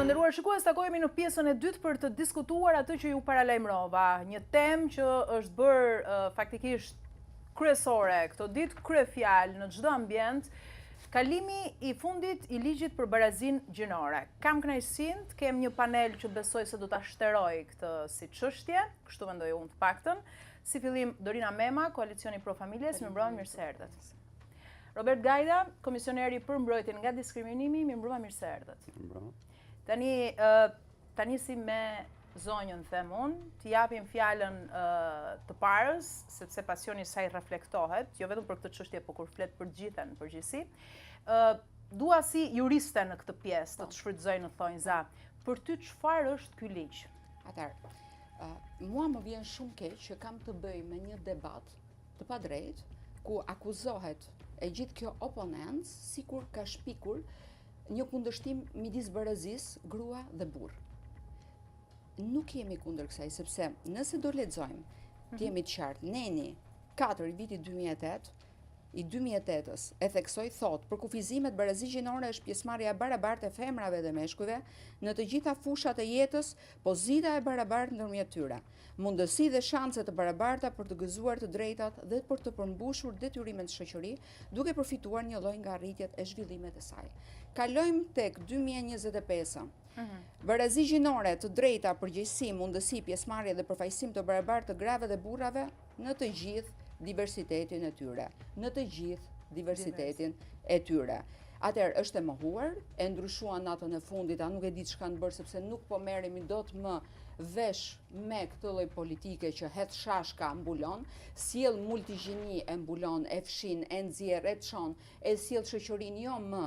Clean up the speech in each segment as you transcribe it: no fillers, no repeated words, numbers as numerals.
Të nderuar shikues, takohemi në pjesën e dytë për të diskutuar atë që ju paralajmërova, një temë që është bërë uh, faktikisht kryesore këto ditë, kryefjalë në çdo ambient, kalimi i fundit i ligjit për barazinë gjinore. Kam kënaqësinë të kem një panel që besoj se do ta shterojë këtë si çështje, kështu mendoj unë të paktën. Si fillim Dorina Mema, Koalicioni Pro Familjes, mirëmbrëma, mirë se erdhët. Robert Gajda, komisioneri për mbrojtjen nga diskriminimi, mirëmbrëma, mirë se erdhët. Mirëmbrëma. Tani, ta nisim me zonjën, them unë, t'i japim fjalën të parës, sepse pasioni i saj reflektohet, jo vetëm për këtë çështje, por kur flet për të gjitha në përgjithësi. Dua si juriste në këtë pjesë, të po. të shfrytëzoj në thonjëza. Për ty çfarë është ky ligj? Atëherë, mua më vjen shumë keq që kam të bëj me një debat të padrejtë, ku akuzohet e gjithë kjo oponencë sikur ka shpikur një kundërshtim midis barazisë grua dhe burrë. Nuk jemi kundër kësaj, sepse nëse do lexojmë, të mhm. jemi të qartë, neni 4 i vitit 2008, i 2008-ës, e theksoj thotë, përkufizimet barazi gjinore është pjesëmarrja e barabartë e femrave dhe meshkujve në të gjitha fushat e jetës, pozita e barabartë ndërmjet tyre. mundësi dhe shanse të barabarta për të gëzuar të drejtat dhe për të përmbushur detyrimet në shoqëri, duke përfituar njëlloj nga arritjet e zhvillimet e saj. Kalojmë tek 2025-a. Mhm. Barazi gjinore, të drejta, përgjegjësi, mundësi, pjesëmarrje dhe përfaqësim të barabartë të grave dhe burrave në të gjithë diversitetin e tyre, në të gjithë diversitetin e tyre. Atëherë është e mohuar, e ndryshuan natën e fundit, a nuk e di ç'kanë bërë sepse nuk po merremi dot më vesh me këtë lloj politike që hedh shashka mbulon, sjell multigjini e mbulon, e fshin, e nxjerr, e çon, e sjell shoqërinë jo më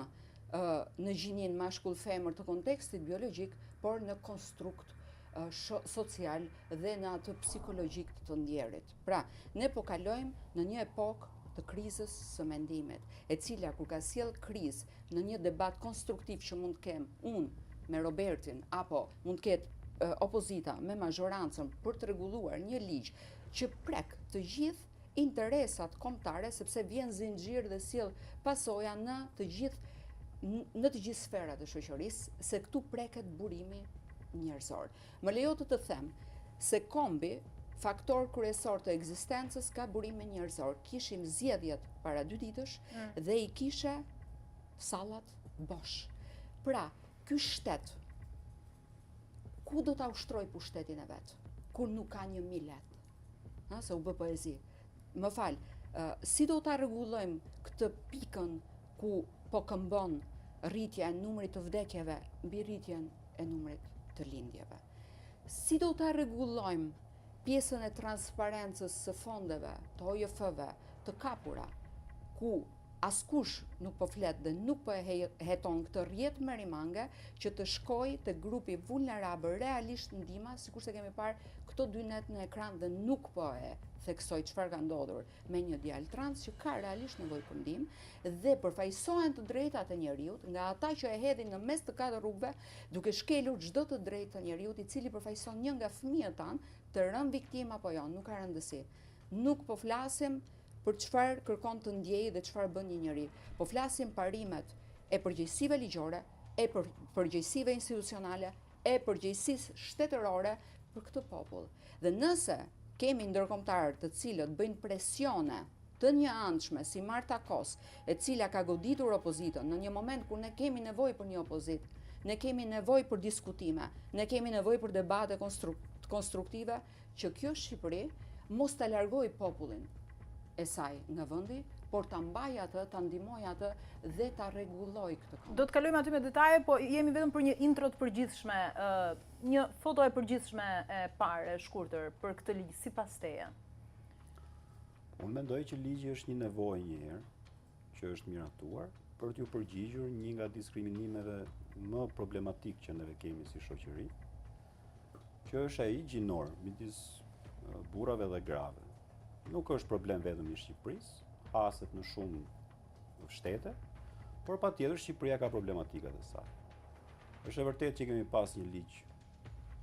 në gjininë mashkull femër të kontekstit biologjik, por në konstrukt social dhe në atë psikologjik të të ndjerit. Pra, ne po kalojmë në një epokë të krizës së mendimit, e cila kur ka sjellë krizë në një debat konstruktiv që mund të kem unë me Robertin apo mund të ketë opozita me mazhorancën për të rregulluar një ligj që prek të gjithë interesat kombëtare sepse vjen zinxhir dhe sjell pasoja në të gjithë në të gjithë sferat e shoqërisë, se këtu preket burimi njerëzor. Më lejo të të them se kombi faktor kryesor të ekzistencës ka burimin njerëzor. Kishim zgjedhjet para dy ditësh mm. dhe i kishe sallat bosh. Pra, ky shtet ku do ta ushtrojë pushtetin e vet kur nuk ka një milet? Ha, se u bë poezi. Më fal, si do ta rregullojmë këtë pikën ku po këmbon rritja e numrit të vdekjeve mbi rritjen e numrit të lindjeve? Si do ta rregullojmë pjesën e transparencës së fondeve, të OJF-ve, të kapura, ku askush nuk po flet dhe nuk po e heton këtë rrjet merimange që të shkojë te grupi vulnerabël realisht ndihma, sikurse kemi parë këto dy net në ekran dhe nuk po e theksoj çfarë ka ndodhur me një djalë trans që ka realisht nevojë për ndihmë dhe përfaqësohen të drejtat e njeriut nga ata që e hedhin në mes të katër rrugëve duke shkelur çdo të drejtë të njeriut i cili përfaqëson një nga fëmijët tanë të rënë viktimë apo jo, nuk ka rëndësi. Nuk po flasim për çfarë kërkon të ndjejë dhe çfarë bën një njeri. Po flasim parimet e përgjegjësive ligjore, e për, përgjegjësive institucionale, e përgjegjësisë shtetërore për këtë popull. Dhe nëse kemi ndërkombëtarë të cilët bëjnë presione të njëanshme si Marta Kos, e cila ka goditur opozitën në një moment kur ne kemi nevojë për një opozitë, ne kemi nevojë për diskutime, ne kemi nevojë për debate konstruktive, që kjo Shqipëri mos ta largojë popullin e saj nga vendi, por ta mbajë atë, ta ndihmojë atë dhe ta rregullojë këtë komb. Do të kalojmë aty me detaje, po jemi vetëm për një intro të përgjithshme, një foto e përgjithshme e parë e shkurtër për këtë ligj sipas teje. Unë mendoj që ligji është një nevojë një herë që është miratuar për t'iu përgjigjur një nga diskriminimeve më problematik që neve kemi si shoqëri, që është ai gjinor midis burrave dhe grave. Nuk është problem vetëm i Shqipërisë, haset në shumë shtete, por patjetër Shqipëria ka problematikat e saj. Është e vërtetë që kemi pas një ligj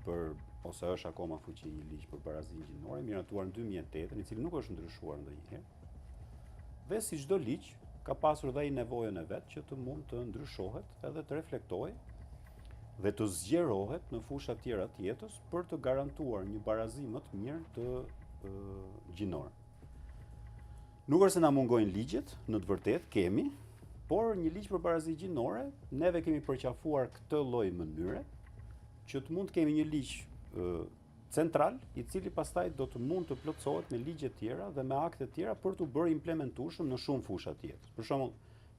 për ose është akoma në fuqi një ligj për barazinë gjinore, miratuar në 2008, i cili nuk është ndryshuar ndonjëherë. Dhe si çdo ligj, ka pasur dhe ai nevojën e vet që të mund të ndryshohet edhe të reflektojë. dhe të zgjerohet në fusha tjera të jetës për të garantuar një barazi më të mirë të gjinore. Nuk është se na mungojnë ligjet, në të vërtetë kemi, por një ligj për barazi gjinore, neve kemi përqafuar këtë lloj mënyre që të mund të kemi një ligj central, i cili pastaj do të mund të plotësohet me ligje tjera dhe me akte tjera për t'u bërë implementueshëm në shumë fusha të jetës. Për shembull,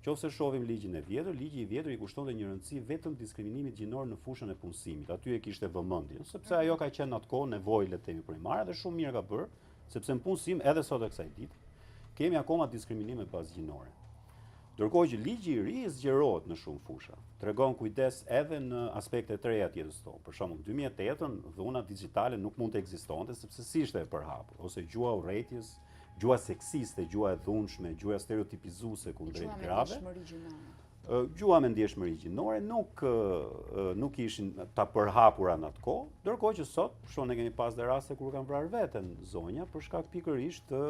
qoftë se shohim ligjin e vjetër, ligji i vjetër i kushtonte një rëndësi vetëm diskriminimit gjinor në fushën e punësimit. Aty e kishte vëmendjen, sepse ajo ka qenë në atë kohë nevojë le të themi primare dhe shumë mirë ka bërë, sepse në punësim edhe sot e kësaj dite kemi akoma diskriminime bazë gjinore. Ndërkohë që ligji i ri zgjerohet në shumë fusha, tregon kujdes edhe në aspekte të reja të jetës tonë. Për shembull, në 2008-ën dhuna digjitale nuk mund të ekzistonte sepse s'ishte e përhapur, ose gjuha e urrejtjes, gjuha seksiste, gjuha e dhunshme, gjuha stereotipizuese kundrejt grave. Gjuha me ndjeshmëri gjinore nuk nuk ishin të përhapura në atë kohë, ndërkohë që sot, shumë ne kemi pas dhe raste kur kanë vrarë veten zonja për shkak pikërisht të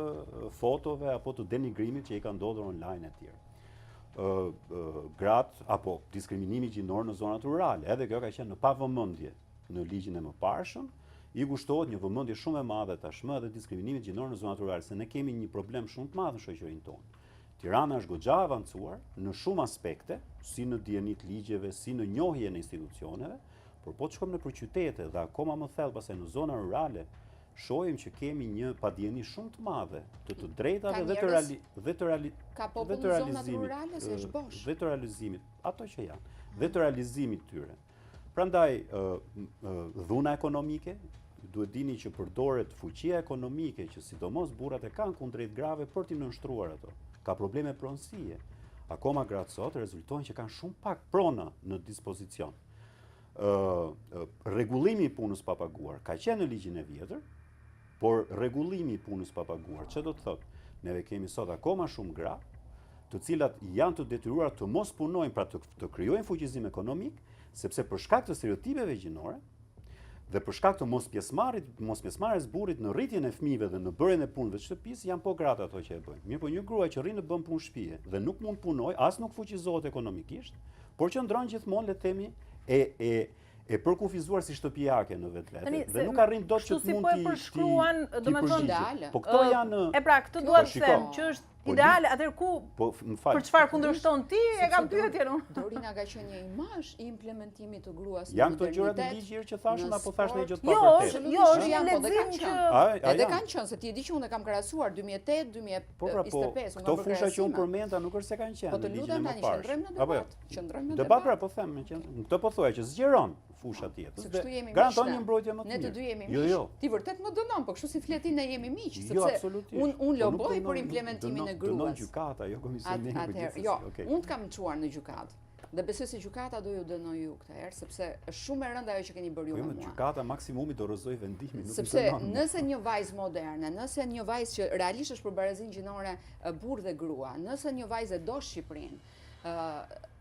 fotove apo të denigrimit që i ka ndodhur online e tjerë. Ë gratë apo diskriminimi gjinor në zonat rurale, edhe kjo ka qenë në pavëmendje në ligjin e mëparshëm, i kushtohet një vëmendje shumë e madhe tashmë edhe diskriminimit gjinor në zonat rurale, se ne kemi një problem shumë të madh në shoqërinë tonë. Tirana është goxha e avancuar në shumë aspekte, si në dijeni të ligjeve, si në njohjen e institucioneve, por po të shkojmë nëpër qytete dhe akoma më thellë pastaj në zona rurale, shohim që kemi një padijeni shumë të madhe të të drejtave dhe të reali dhe të reali ka popull në zonat rurale se është bosh. Dhe të realizimit, ato që janë, dhe të realizimit tyre. Prandaj dhuna ekonomike duhet dini që përdoret fuqia ekonomike që sidomos burrat e kanë kundrejt grave për t'i nënshtruar ato. Ka probleme pronësie. Akoma gratë sot rezultojnë që kanë shumë pak prona në dispozicion. Ë rregullimi i punës pa paguar ka qenë në ligjin e vjetër, Por rregullimi i punës pa paguar, ç'do të thotë? Neve kemi sot akoma shumë gra, të cilat janë të detyruara të mos punojnë, pra të, të krijojnë fuqizim ekonomik, sepse për shkak të stereotipeve gjinore dhe për shkak të mos pjesëmarrjes, mos pjesëmarrjes burrit në rritjen e fëmijëve dhe në bërjen e punëve të shtëpisë, janë po gratë ato që e bëjnë. Mirëpo një grua që rri në bën punë shtëpie dhe nuk mund të punojë, as nuk fuqizohet ekonomikisht, por qëndron gjithmonë le të themi e e e përkufizuar si shtëpiake në vetvete dhe nuk arrin dot që të mund po e përshkruan, domethënë, po këto janë E pra, këtë dua të them, që është po ideale, atëherë ku po më fal. Për çfarë kundërshton ti? E kam pyetjen unë. Dorina ka qenë një imazh i implementimit të gruas në Janë këto gjërat në ligj që thashë apo thashë një gjë të jo, pavërtetë? Jo, është një po, lexim që edhe kanë qenë se ti e di që unë e kam krahasuar 2008, 2025, po, pra, po, këto fusha që unë përmenda nuk është se kanë qenë po në ligjin e mëparshëm. Po të lutem tani qëndrojmë në debat. Jo? Qëndrojmë në debat. Debat pra po them, me qenë. Këtë po thoja që zgjeron fushat e jetës. Se kështu jemi miq. Garanton një mbrojtje më të mirë. Ne të dy jemi jo, miq. Jo, jo. Ti vërtet më dënon, po kështu si flet ti ne jemi miq, jo, sepse unë unë po loboj për implementimin e gruas. Dënon gjykata, jo komisioni për gjithsesi. Jo, unë të kam çuar në gjykatë. Dhe besoj se gjykata do ju dënojë ju këtë herë, sepse është shumë e rëndë ajo që keni bërë ju po, me mua. Gjykata maksimumi do rrëzojë vendimin, nuk Sepse nëse një vajzë moderne, nëse një vajzë që realisht është për barazinë gjinore burrë dhe grua, nëse një vajzë e do Shqipërinë,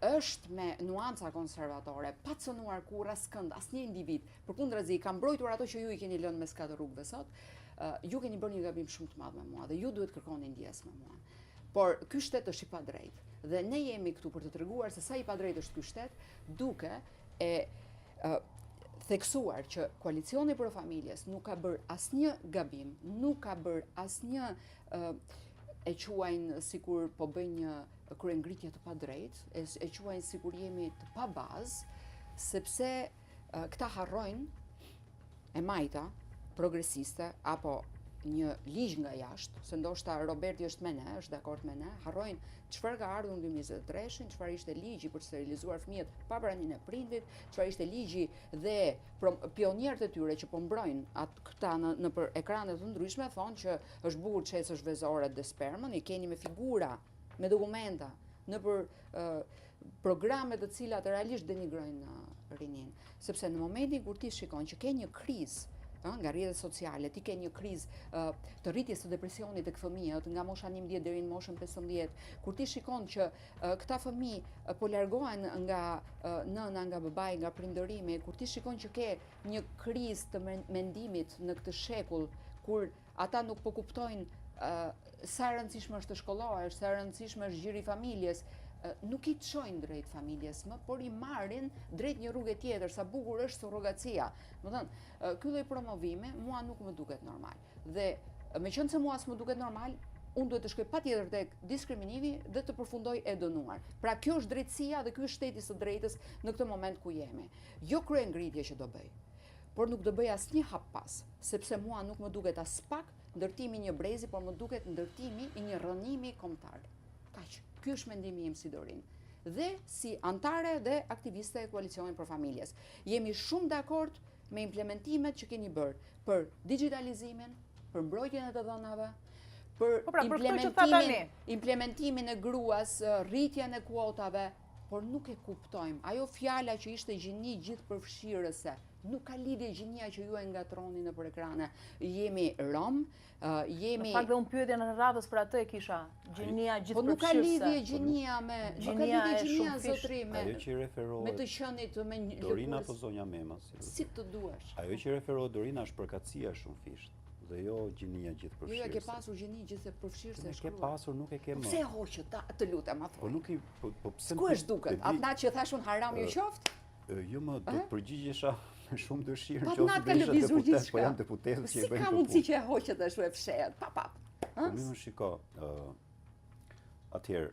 është me nuanca konservatore, pa cënuar kurrë askënd, asnjë individ, përkundrazi i ka mbrojtur ato që ju i keni lënë mes katër rrugëve sot, ju keni bërë një gabim shumë të madh me mua dhe ju duhet kërkoni ndjesë me mua. Por ky shtet është i padrejtë dhe ne jemi këtu për të treguar se sa i padrejtë është ky shtet, duke e theksuar që koalicioni pro familjes nuk ka bërë asnjë gabim, nuk ka bërë asnjë e quajnë sikur po bëjnë një kryengritje të padrejtë, e, e quajnë sikur jemi të pabazë, sepse këta harrojnë e majta progresiste apo një ligj nga jashtë, se ndoshta Roberti është me ne, është dakord me ne, harrojnë çfarë ka ardhur në 2023-shin, çfarë ishte ligji për të sterilizuar fëmijët pa praninë e prindit, çfarë ishte ligji dhe pionierët e tyre që po mbrojnë atë këta në nëpër ekrane të ndryshme thonë që është bukur të shesësh vezoret dhe spermën, i keni me figura me dokumenta, nëpër programe të cilat realisht denigrojnë rininë. Sepse në momentin kur ti shikon që ke një krizë, nga rrjetet sociale, ti ke një krizë të rritjes së depresionit tek fëmijët nga mosha 11 deri në moshën 15, kur ti shikon që këta fëmijë po largohen nga nëna, nga babai, nga prindërimi, kur ti shikon që ke një krizë të mendimit në këtë shekull, kur Ata nuk po kuptojnë sa e rëndësishme është të shkollohesh, sa e rëndësishme është gjiri i familjes. nuk i çojnë drejt familjes më, por i marrin drejt një rruge tjetër, sa bukur është surrogacia. Domethënë, ky lloj promovimi mua nuk më duket normal. Dhe meqenëse mua s'më duket normal, unë duhet të shkoj patjetër tek diskriminimi dhe të përfundoj e dënuar. Pra kjo është drejtësia dhe ky është shteti i së drejtës në këtë moment ku jemi. Jo kryengritje që do bëj, por nuk do bëj asnjë hap pas, sepse mua nuk më duket aspak ndërtimi i një brezi, por më duket ndërtimi i një rrënimi kombëtar. Kaq. Ky është mendimi im si Dorinë dhe si anëtare dhe aktiviste e Koalicionit Pro Familjes. Jemi shumë dakord me implementimet që keni bërë për digjitalizimin, për mbrojtjen e të dhënave, për po pra, implementimin, implementimin e gruas, rritjen e kuotave, por nuk e kuptojmë. Ajo fjala që ishte gjini gjithëpërfshirëse, nuk ka lidhje gjinia që ju e ngatërroni nëpër ekrane. Jemi rom, jemi... Në fakt dhe unë pyetjen e radhës për atë e kisha, gjinia gjithëpërfshirëse. Po nuk ka lidhje gjinia me... Nuk ka lidhje gjinia, zotri, me... Ajo që i referohet... Me të qenit, me një Dorina apo zonja Mema? Si të duash. Ajo që i referohet Dorina është përkatësia e shumëfishtë dhe jo gjinia gjithëpërfshirëse. Jo, e ke pasur gjini gjithëpërfshirëse shkruar. E ke pasur, nuk e ke po më. Pse e hoqët, ta, të lutem, ma thuaj. Po nuk i, po, po pse... Ku është duket? Atë natë që thashë unë haram ju qoftë? Jo më, do të përgjigjesha me shumë dëshirë në qoftë se do isha deputet, po janë deputetët që e bëjnë Si ka mundësi që e hoqët ashtu e fshehët, pa pa. Po mirë shiko, atëherë,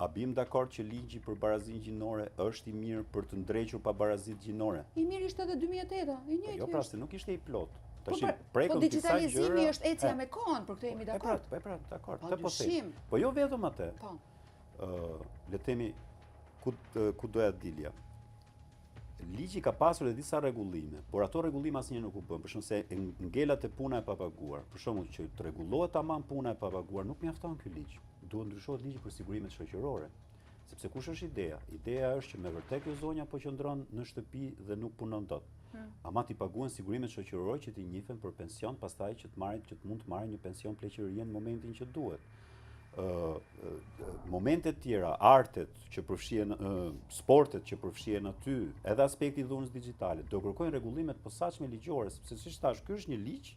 a bim dakord që ligji për barazinë gjinore është i mirë për të ndrequr pabarazitë gjinore? I mirë ishte edhe 2008-a, i njëjti. Po jo, pra se nuk ishte i plotë. Po, pra, po digjitalizimi është ecja me kohën, për këtë jemi po, dakord. Po pra, dakord. Po, po, po jo vetëm atë. Po. Le të themi ku ku doja të dilja. Ligji ka pasur edhe disa rregullime, por ato rregullime asnjëherë nuk u bënë. Për shembull se ngela te puna e papaguar. Për shembull që të rregullohet tamam puna e papaguar, nuk mjafton ky ligj. Duhet ndryshohet ligji për sigurimet shoqërore. Sepse kush është ideja? Ideja është që me vërtet kjo zonja po qëndron në shtëpi dhe nuk punon dot. Hmm. Ama t'i paguhen sigurimet shoqërore që t'i njihen për pension, pastaj që të marrin që të mund të marrin një pension pleqërie në momentin që duhet. Momente të tjera, artet që përfshihen, sportet që përfshihen aty, edhe aspekti i dhunës digjitale, do kërkojnë rregullime të posaçme ligjore, sepse siç thashë, ky është një ligj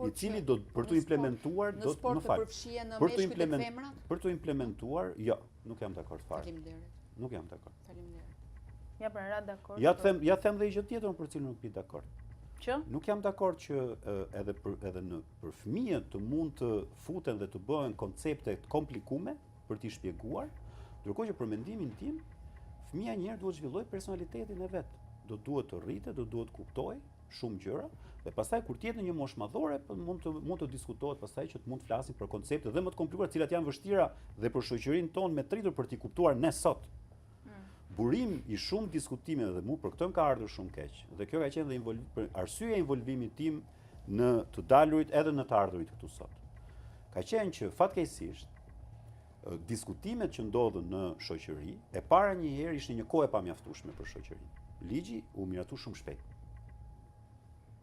i cili do për t'u implementuar do të më fal. Për t'u implementuar, për t'u implementuar, jo, nuk jam dakord fare. Faleminderit. Nuk jam dakord. Faleminderit. Ja pra, ra dakord. Ja them, ja them dhe një gjë tjetër për cilën nuk bie dakord. Që? Nuk jam dakord që edhe për edhe në për fëmijët të mund të futen dhe të bëhen koncepte të komplikume për t'i shpjeguar, ndërkohë që për mendimin tim, fëmija një herë duhet të zhvillojë personalitetin e vet. Do duhet të rritet, do duhet të kuptojë shumë gjëra dhe pastaj kur të jetë në një moshë madhore, po mund të mund të diskutohet pastaj që të mund të flasim për koncepte dhe më të komplikuara, të cilat janë vështira dhe për shoqërinë tonë me të rritur për t'i kuptuar ne sot. Mm. Burim i shumë diskutimeve dhe mu për këtë më ka ardhur shumë keq. Dhe kjo ka qenë dhe involv, për arsyeja e involvimit tim në të dalurit edhe në të ardhurit këtu sot. Ka qenë që fatkeqësisht diskutimet që ndodhën në shoqëri, e para një herë ishte një kohë e pamjaftueshme për shoqërinë. Ligji u miratu shumë shpejt.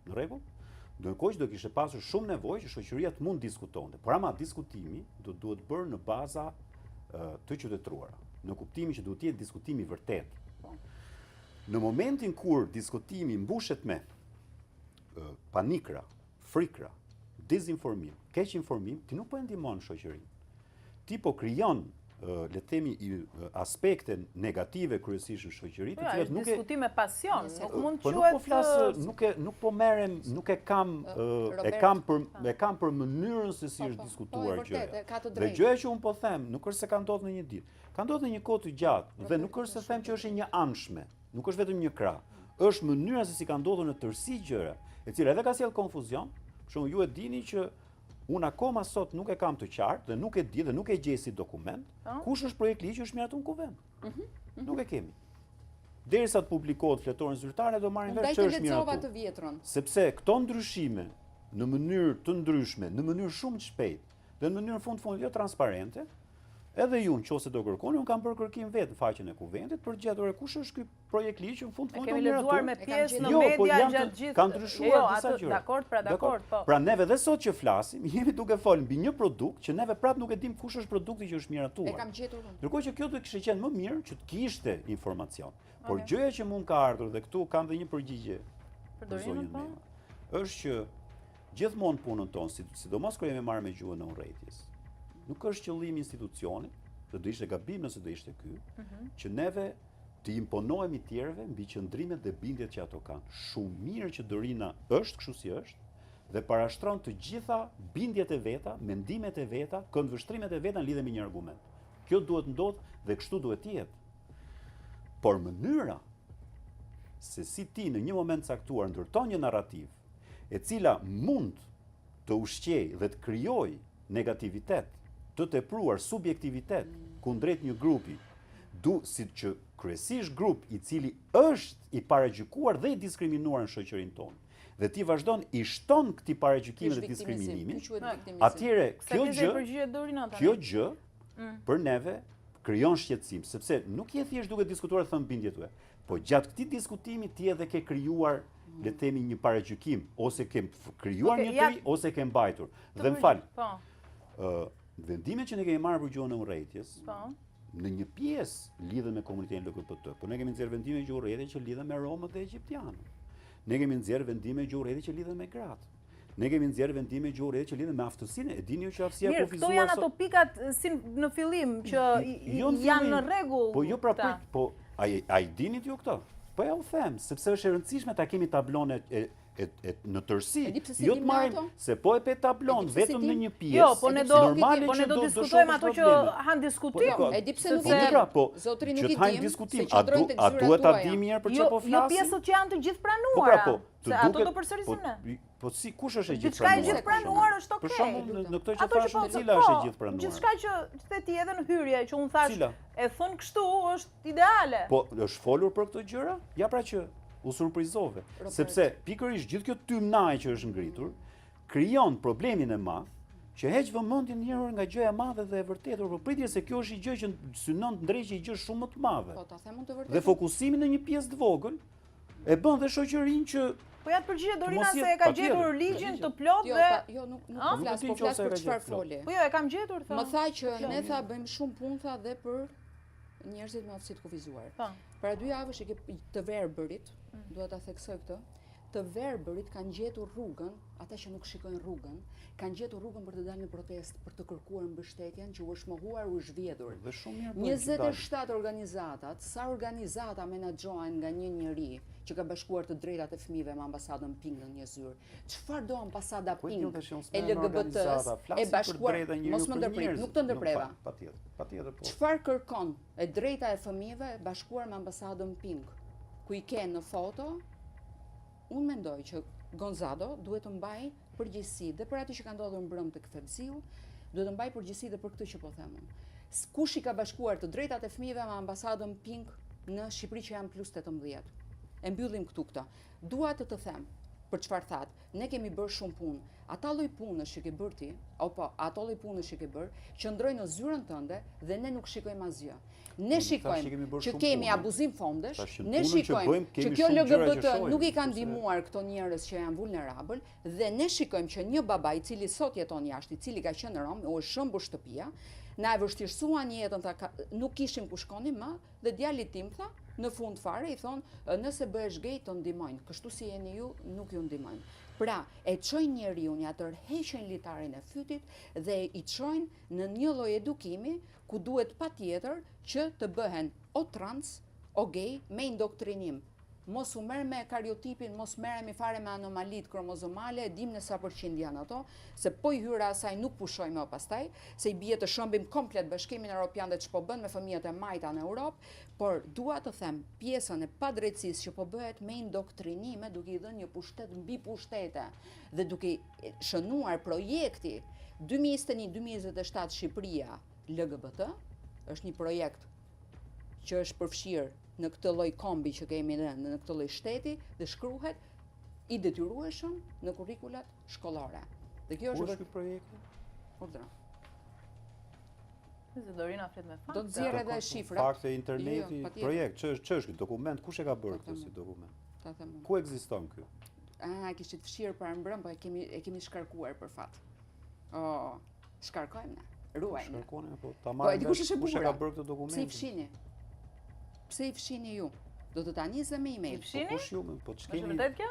Në rregull? Ndërkohë që do kishte pasur shumë nevojë që shoqëria të mund diskutonte. Por ama diskutimi do duhet bërë në baza të qytetëruara, në kuptimin që duhet të jetë diskutimi i vërtetë. Po. Në momentin kur diskutimi mbushet me panikra, frikra, dezinformim, keqinformim, ti nuk po e ndihmon shoqërinë. Ti po krijon le të themi aspekte negative kryesisht në shoqëri, të po, cilat nuk e diskutim me pasion, nuk mund të po quhet po flas, nuk e nuk po merrem, nuk e kam e kam për e kam për mënyrën se si po, është diskutuar gjëja. Dhe gjëja që un po them, nuk është se ka ndodhur në një ditë. Ka ndodhur në një kohë të gjatë dhe nuk është se them që është e njëanshme. Nuk është vetëm një krah. Është mënyra se si ka ndodhur në tërësi gjëra, e cila edhe ka sjellë konfuzion. Për shembull, ju e dini që unë akoma sot nuk e kam të qartë dhe nuk e di dhe nuk e gjej si dokument, po. kush është projektligji që është miratuar në kuvend. Mm -hmm. Nuk e kemi. Derisa të publikohet fletoren zyrtare do marrim vesh ç'është miratuar. të vjetrën. Sepse këto ndryshime në mënyrë të ndryshme, në mënyrë shumë të shpejtë dhe në mënyrë fund fund jo transparente, edhe ju në qoftë se do kërkoni, unë kam bërë kërkim vetë në faqen e kuvendit për të gjetur kush është ky projektligj që në fund fund u miratua. Kemi lexuar me pjesë në jo, po media gjatë gjithë. Kanë ndryshuar jo, disa gjëra. Dakord, pra dakord, po. Pra neve dhe sot që flasim, jemi duke folë mbi një produkt që neve prapë nuk e dim kush është produkti që është miratuar. E kam gjetur unë. Ndërkohë që kjo do kishte qenë më mirë që të kishte informacion. Por gjëja që mua më ka ardhur dhe këtu kam dhe një përgjigje për zonjën po? Mema, është që gjithmonë punën tonë, sidomos kur jemi marrë me gjuhën e urrejtjes, nuk është qëllimi i institucionit. Dhe do ishte gabim nëse do ishte ky, mm -hmm. që neve të imponohemi tjerëve mbi qëndrimet dhe bindjet që ato kanë. Shumë mirë që Dorina është kështu si është dhe parashtron të gjitha bindjet e veta, mendimet e veta, këndvështrimet e veta në lidhje me një argument. Kjo duhet ndodhë dhe kështu duhet të jetë. Por mënyra se si ti në një moment caktuar ndërton një narrativë e cila mund të ushqejë dhe të krijojë negativitet të tepruar, subjektivitet kundrejt një grupi, du, si që kryesisht grup i cili është i paragjykuar dhe i diskriminuar në shoqërinë tonë. Dhe ti vazhdon i shton këtij paragjykimi dhe diskriminimi. Atëherë kjo gjë, kjo gjë mm. për neve krijon shqetësim, sepse nuk je thjesht duke diskutuar thënë bindjet tuaja. Po gjatë këtij diskutimi ti edhe ke krijuar le të themi një paragjykim ose ke krijuar okay, një të ri ose ke mbajtur. Dhe më fal. Po. Ë vendimet që ne kemi marrë për gjuhën e urrejtjes. Po. Në një pjesë lidhen me komunitetin LGBT, po ne kemi nxjerrë vendime gjuhë urrejtje që lidhen me romët dhe egjiptianët. Ne kemi nxjerrë vendime gjuhë urrejtje që lidhen me gratë. Ne kemi nxjerrë vendime gjuhë urrejtje që lidhen me aftësinë. E dini ju që aftësia e kufizuar. Mirë, këto janë ato pikat si në fillim që jo janë në rregull. Po jo pra prit, po a a i dinit ju këto? Po ja u them, sepse është e rëndësishme ta kemi tablonë e e, e në tërësi. Jo të marrim se po e pe tablon vetëm në një pjesë. Jo, po ne do normale po ne do diskutojmë ato që han diskutim. Po, e di pse nuk e di. Po, zotri nuk i di. Diskutim. A duhet ta dimë mirë për çfarë jo, po flasim? Jo pjesët që janë të gjithë pranuara. Po pra, po, Se ato do përsërisim po, ne. Po si kush është e gjithë pranuar? Gjithçka e gjithë pranuar është okay. Për shembull, në këtë që thashë, po, cila është e po, gjithë pranuar? Gjithçka që the ti edhe në hyrje që unë thashë, e thënë kështu është ideale. Po, është folur për këto gjëra? Ja pra që u surprizove, sepse pikërisht gjithë kjo tymnajë që është ngritur krijon problemin e madh që heq vëmendjen njerëzve nga gjëja e madhe dhe e vërtetë, por pritje se kjo është një gjë që synon të ndreqë një gjë shumë më të madhe. Po ta them unë të vërtetën. Dhe fokusimi në një pjesë të vogël E bën dhe shoqërinë që Po ja të përgjigjet Dorina se e ka gjetur ligjin të plotë jo, dhe jo nuk nuk po flas, po flas për çfarë foli. Po jo, e kam gjetur tha. Më tha që ne tha bëjmë shumë punë tha dhe për njerëzit me aftësi të kufizuar. Po. Para dy javësh i ke të verbërit, mm. dua ta theksoj këtë, të verbërit kanë gjetur rrugën, ata që nuk shikojnë rrugën, kanë gjetur rrugën për të dalë në protestë, për të kërkuar mbështetjen që u është mohuar, u është vjedhur. Dhe shumë mirë bëjnë 27 organizatat, sa organizata menaxhohen nga një njeri që ka bashkuar të drejtat e fëmijëve me ambasadën Pink në një zyrë. Çfarë do ambasada Pink e LGBT-s e bashkuar, mos më ndërprit, nuk të ndërpreva. Patjetër, patjetër po. Çfarë kërkon e drejta e fëmijëve bashkuar me ambasadën Pink, ku i ke në foto Unë mendoj që Gonzado duhet të mbajë përgjegjësi dhe për atë që ka ndodhur mbrëmë tek Fevziu, duhet të mbajë përgjegjësi dhe për këtë që po them unë. Kush i ka bashkuar të drejtat e fëmijëve me ambasadën Pink në Shqipëri që janë plus 18? E mbyllim këtu këtë. Dua të të them për çfarë thatë. Ne kemi bërë shumë punë. Ata lloj punësh që ke bërë ti, apo ato lloj punësh që ke bërë, qëndrojnë në zyrën tënde dhe ne nuk shikojmë asgjë. Ne shikojmë që kemi abuzim fondesh, ne shikojmë që kjo LGBT nuk i ka ndihmuar këto njerëz që janë vulnerabël dhe ne shikojmë që një baba i cili sot jeton jashtë, i cili ka qenë rom, u është shembur shtëpia, na e vështirësuan jetën, tha, nuk kishim ku shkonim më dhe djalit tim tha, në fund fare i thonë, nëse bëhesh gej të ndihmojnë, kështu si jeni ju nuk ju ndihmojnë. Pra, e çojnë njeriun, ja tërheqin litarin e fytit dhe i çojnë në një lloj edukimi ku duhet patjetër që të bëhen o trans, o gej, me indoktrinim. Mos u merr me kariotipin, mos merremi fare me anomalitë kromozomale, e dimë ne sa përqind janë ato, se po i hyra asaj nuk pushoj më pastaj, se i bie të shembim komplet Bashkimin Europian dhe ç'po bën me fëmijët e majta në Europë, por dua të them pjesën e padrejtësisë që po bëhet me indoktrinime duke i dhënë një pushtet mbi pushtete dhe duke shënuar projekti 2021 2027 Shqipëria LGBT është një projekt që është përfshirë në këtë lloj kombi që kemi ne, në këtë lloj shteti dhe shkruhet i detyrueshëm në kurrikulat shkollore. Dhe kjo është ky projekti? Urdhëro. Se Dorina flet me fakte. Do të nxjerr edhe shifrat. Fakte interneti, jo, jo, projekt, ç'është ç'është ky dokument? Kush e ka bërë këtë si dokument? Ta them unë. Ku ekziston ky? Ah, kishit fshirë parmbrëm, po e kemi e kemi shkarkuar për fat. Oh, shkarkojmë ne. Ruajmë. Shkarkoni apo ta po, marrim. Po, kush është e Kush e ka bërë këtë dokument? Pse i fshini? Pse i fshini ju? Do të ta nis dhe me email. I fshini? Po kush ju? Po ç'keni? Është vërtet kjo?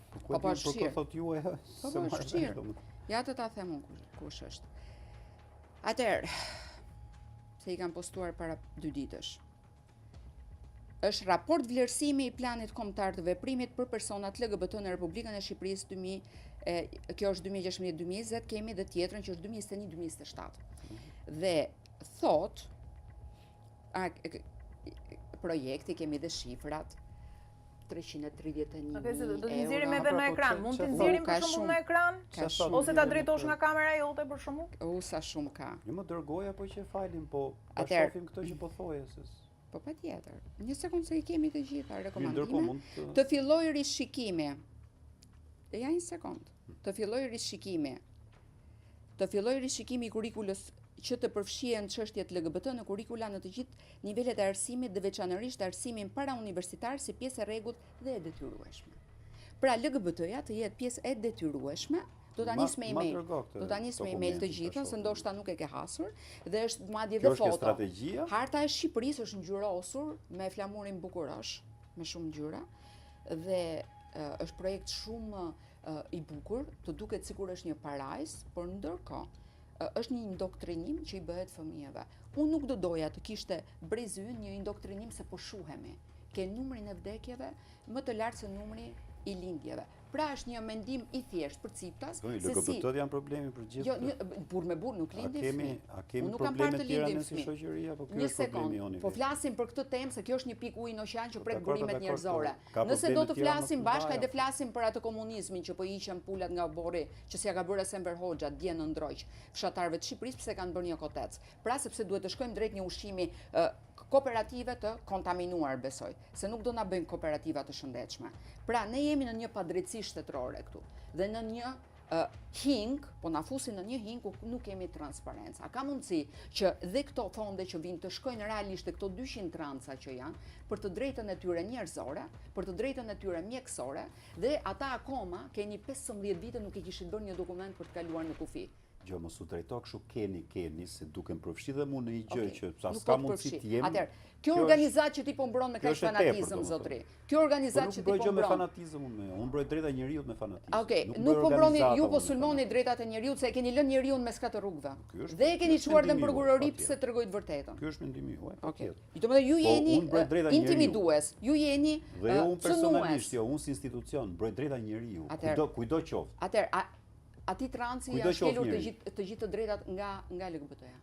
Po ku po, po, po po thotë ju e? Po po është fshirë. Ja të ta them unë kush është. Atëherë. se i kam postuar para dy ditësh. Është raport vlerësimi i planit kombëtar të veprimit për personat LGBT në Republikën e Shqipërisë 2000, e, kjo është 2016-2020, kemi dhe tjetrën që është 2021-2027. Dhe thotë a, projekti kemi dhe shifrat 331 Okej, se do t'i nxjerrim edhe në ekran. Mund t'i nxjerrim për shembull në ekran? Ose ta drejtosh nga kamera jote për shembull? U sa shumë ka. Jo më dërgoj apo që fajlin, po ta shohim këtë që po thoje se. Po patjetër. Një sekondë se i kemi të gjitha rekomandime. Të fillojë rishikimi. Ja një sekondë. Të fillojë rishikimi. Të fillojë rishikimi i kurrikulës që të përfshihen çështjet LGBT në kurrikula në të gjithë nivelet e arsimit dhe veçanërisht arsimin parauniversitar si pjesë e rregullt dhe e detyrueshme. Pra LGBT-ja të jetë pjesë e detyrueshme, do ta nis me email. Do ta nis me email të gjithën, se ndoshta nuk e ke hasur dhe është madje dhe foto. Strategjia? Harta e Shqipërisë është ngjyrosur me flamurin bukurosh, me shumë ngjyra dhe është projekt shumë i bukur, të duket sikur është një parajsë, por ndërkohë është një indoktrinim që i bëhet fëmijëve. Unë nuk do doja të kishte brezi ynë një indoktrinim se po shuhemi. Ke numrin e vdekjeve më të lartë se numri i lindjeve. Pra është një mendim i thjeshtë përciptas po, se si LGBT janë problemi për gjithë. Jo, një burrë me burrë nuk lindin fëmijë. A kemi nuk probleme të tjera ne si shoqëri apo ky është problemi jonë? Po flasim për këtë temë se kjo është një pikë uji në oqean që po, prek burimet njerëzore. Nëse do të flasim bashkë, hajde flasim për atë komunizmin që po i hiqen pulat nga oborri, që s'ia ka bërë as Enver Hoxha dje në Ndroq, fshatarëve të Shqipërisë pse kanë bërë një kotec. Pra sepse duhet të shkojmë drejt një ushqimi kooperative të kontaminuar, besoj, se nuk do na bëjnë kooperativa të shëndetshme. Pra ne jemi në një padrejtësi shtetërore këtu dhe në një hinkë, po na fusin në një hinkë ku nuk kemi transparencë. A ka mundësi që dhe këto fonde që vijnë të shkojnë realisht te këto 200 transa që janë, për të drejtën e tyre njerëzore, për të drejtën e tyre mjekësore, dhe ata akoma keni 15 vite nuk i kishit bërë një dokument për të kaluar në kufi. Jo, mos u drejto kështu keni, keni, se duke më përfshi dhe mu në një gjë që sa s'ka po mundësi të jem. Atëherë, kjo organizatë që ti po mbron me kaq fanatizëm, zotri. Kjo organizatë po që ti po mbron. Nuk mbroj gjë me fanatizëm unë, unë mbroj drejtat e njeriut me fanatizëm. Okej, nuk po mbroni, ju po sulmoni drejtat e njeriut se e keni lënë njeriun mes katër rrugëve. Dhe e keni çuar dhe në prokurori pse tregoi të vërtetën. Ky është mendimi juaj, patjetër. Domethënë ju po, jeni intimidues, ju jeni Dhe jo unë personalisht, jo unë si institucion, mbroj drejtat e njeriut, kujdo kujdo qoftë. Atëherë, Atij transi i janë shkelur të gjithë të gjithë të drejtat nga nga LGBT-ja.